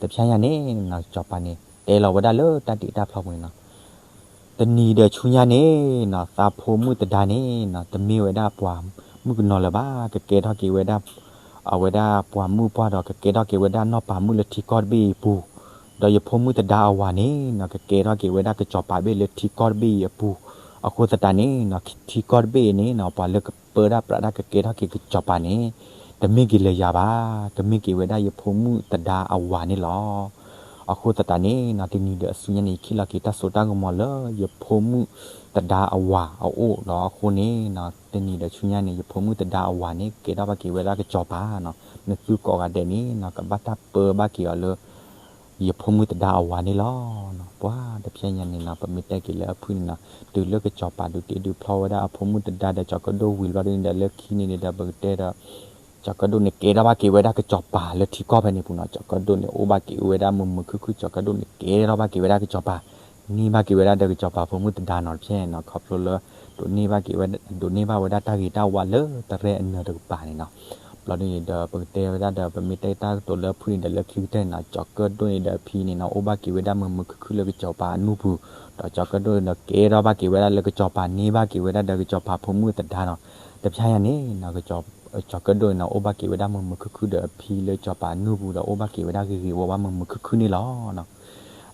တဖျဲညါန့ၣ်နီၤ ကစီၤပၤန့ၣ် တဲလီၤဝဲဒၣ်လၢတၢ်တ့တၢ်ဖျီပူၤန့ၣ်နီၤ တနံၤဒီးဆူညါန့ၣ်နီၤ သးဖိမုၣ်သဒါန့ၣ်နီၤ တမ့ၢ်ဝဲဒၣ်ပှၤမုၣ်ကနီၤလၢၤဘၣ်, ကကဲထီၣ်က့ၤဝဲဒၣ် အဝဲဒၣ်ပှၤမုၣ်ပှၢ်ဒီး ကကဲထီၣ်က့ၤဝဲဒၣ်နီၢ်ပၤမုၣ်လၢထံကီၢ်တဘ့ၣ်အံၤအပူၤ, ဒီးယဖိမုၣ်သဒါအဝၤန့ၣ်နီၤ ကကဲထီၣ်က့ၤဝဲဒၣ်ကစီၤပၤဘ့ၣ်လၢထံကီၢ်တဘ့ၣ်အံၤအပူၤ, အဃိသတးန့ၣ်နီၤ ထံကီၢ်တဘ့ၣ်အံၤန့ၣ်နီၤ ပှၤလၢကပၢဒၣ်ပြးဒၣ်ကကဲထီၣ်က့ၤကစီၤပၤန့ၣ် တမ့ၢ်က့ၤလၢယၤဘၣ်, ကမ့ၢ်က့ၤဝဲဒၣ်ယဖိမုၣ်သဒါအဝၤန့ၣ်လီၤ. အဃိသတးန့ၣ်နီၤ တနံၤဒီးအဆူညါန့ၣ် ယခံလီၤက့ၤတၢ်စိတၢ်ကမီၤလၢယဖိမုၣ်သဒါအဝၤအအိၣ်ဒီးအဃိန့ၣ်နီၤ တနံၤဒီးဆူညါန့ၣ် ယဖိမုၣ်သဒါအဝၤန့ၣ် ကကဲထီၣ်ဘၣ်က့ၤဝဲဒၣ်ကစီၤပၤနီၤ, နသုကိးဂၤဒဲးန့ၣ်နီၤ ကဘၣ်တၢ်ပၢဘၣ်က့ၤအီၤလၢ ယဖိမုၣ်သဒါအဝၤန့ၣ်လီၤ. ပှၤတဖျဲညါန့ၣ်နီၤ ပမ့ၢ်တဲက့ၤလၢအဖုၣ်န့ၣ်နီၤ တုၤလၢကစီၤပၤဒုးတ့ဒုးဖျီဝဲဒၣ်အဖိမုၣ်သဒါဒီးကစီၤကၢၣ်ဒိၣ်ဝံၤဘျီဒုးန့ၣ်ဒီး လၢခံန့ၣ်န့ၣ်ဒီး ပကတဲဒီး ကစီၤကၢၣ်ဒိၣ်န့ၣ် ကဲထီၣ်ဘၣ်က့ၤဝဲဒၣ်ကစီၤပၤလၢထံကီၢ်ဖဲန့ၣ်ပူၤနီၤ, ကစီၤကၢၣ်ဒိၣ်န့ၣ် အိၣ်ဘၣ်က့ၤဝဲဒၣ်မုာ်မုာ်ခုၣ်ခုၣ်, ကစီၤကၢၣ်ဒိၣ်န့ၣ် ကဲထီၣ်ဘၣ်က့ၤဝဲဒၣ်ကစီၤပၤ, န့ၢ်ဘၣ်က့ၤဝဲဒၣ်ဒီးကစီၤပၤဖိမုၣ်သဒါနီၤ တဖျဲညါနီၤ ခီဖျိလၢ ဒိးန့ၢ်ဘၣ်က့ၤဝဲ ဒိးန့ၢ်ဘၣ်ဝဲဒၣ်တၢ်ဂ့ၤတၢ်ဝါလၢတရဲၣ်အနၢၤတကပၤန့ၣ်နီၤ. ဘျီဒုးန့ၣ်ဒီး ပကတဲဝဲဒၣ်ဒီး ပမ့ၢ်တဲတၢ်ကတိၤလၢအဖုၣ်န့ၣ်ဒီး လၢခံကတၢၢ်န့ၣ်နီၤ ကစီၤကၢၣ်ဒိၣ်န့ၣ်ဒီးအဖံန့ၣ်နီၤ အိၣ်ဘၣ်က့ၤဝဲဒၣ်မုာ်မုာ်ခုၣ်ခုၣ်လၢကစီၤပၤအနူၢ်ပူၤ, ဒီးကစီၤကၢၣ်ဒိၣ်န့ၣ်ဒီး ကဲထီၣ်ဘၣ်က့ၤဝဲဒၣ်လၢကစီၤပၤ န့ၢ်ဘၣ်က့ၤဝဲဒၣ်ဒီးကစီၤပၤဖိမုၣ်သဒါနီၤ. တဖျဲညါန့ၣ်နီၤ ကစီၤကၢၣ်ဒိၣ်န့ၣ်နီၤ အိၣ်ဘၣ်က့ၤဝဲဒၣ်မုာ်မုာ်ခုၣ်ခုၣ်ဒီးအဖံလၢကစီၤပၤအနူၢ်ပူၤဒီး အိၣ်ဘၣ်က့ၤဝဲဒၣ်ဂ့ၤဂ့ၤဝါဝါမုာ်မုာ်ခုၣ်ခုၣ်န့ၣ်လီၤ.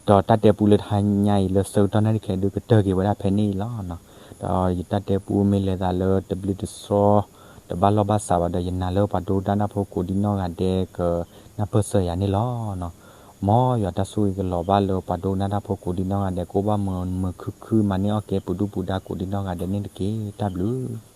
ဒီးတၢ်တဲပူလၢတဟါညါအံၤ လၢဆၢကတီၢ်နၣ်ရံၣ်ခဲဒုးကတၢၢ်က့ၤဝဲဒၣ်ဖဲန့ၣ်အံၤလီၤ. ဒီးယတၢ်တဲပူမ့ၢ်လဲၤသးလၢတဘျုးတဆှီ တဘၣ်လီၢ်ဘၣ်စးဘၣ်ဒီး ယနာ်လၢပှၤဒိကနၣ်တၢ်ဖိကိးဒံနီၢ်ဂၤဒဲး ကနၢ်ပၢၢ်စၢၤယၤန့ၣ်လီၤ. မ်ယွၤတၢ်ဆိၣ်ဂ့ၤကလီၤဘၣ်လၢပှၤဒိကနၣ်တၢ်ဖိကိးဒံနီၢ်ဂၤဒဲး ကအိၣ်ဘၣ်မုာ်မုာ်ခုၣ်ခုၣ် မၤန့ၢ်အီၣ်ကဲပူၤဒူၣ်ပူၤဒါကိးဒံနီၢ်ဂၤဒဲးန့ၣ်တက့ၢ်. တၢ်ဘျုး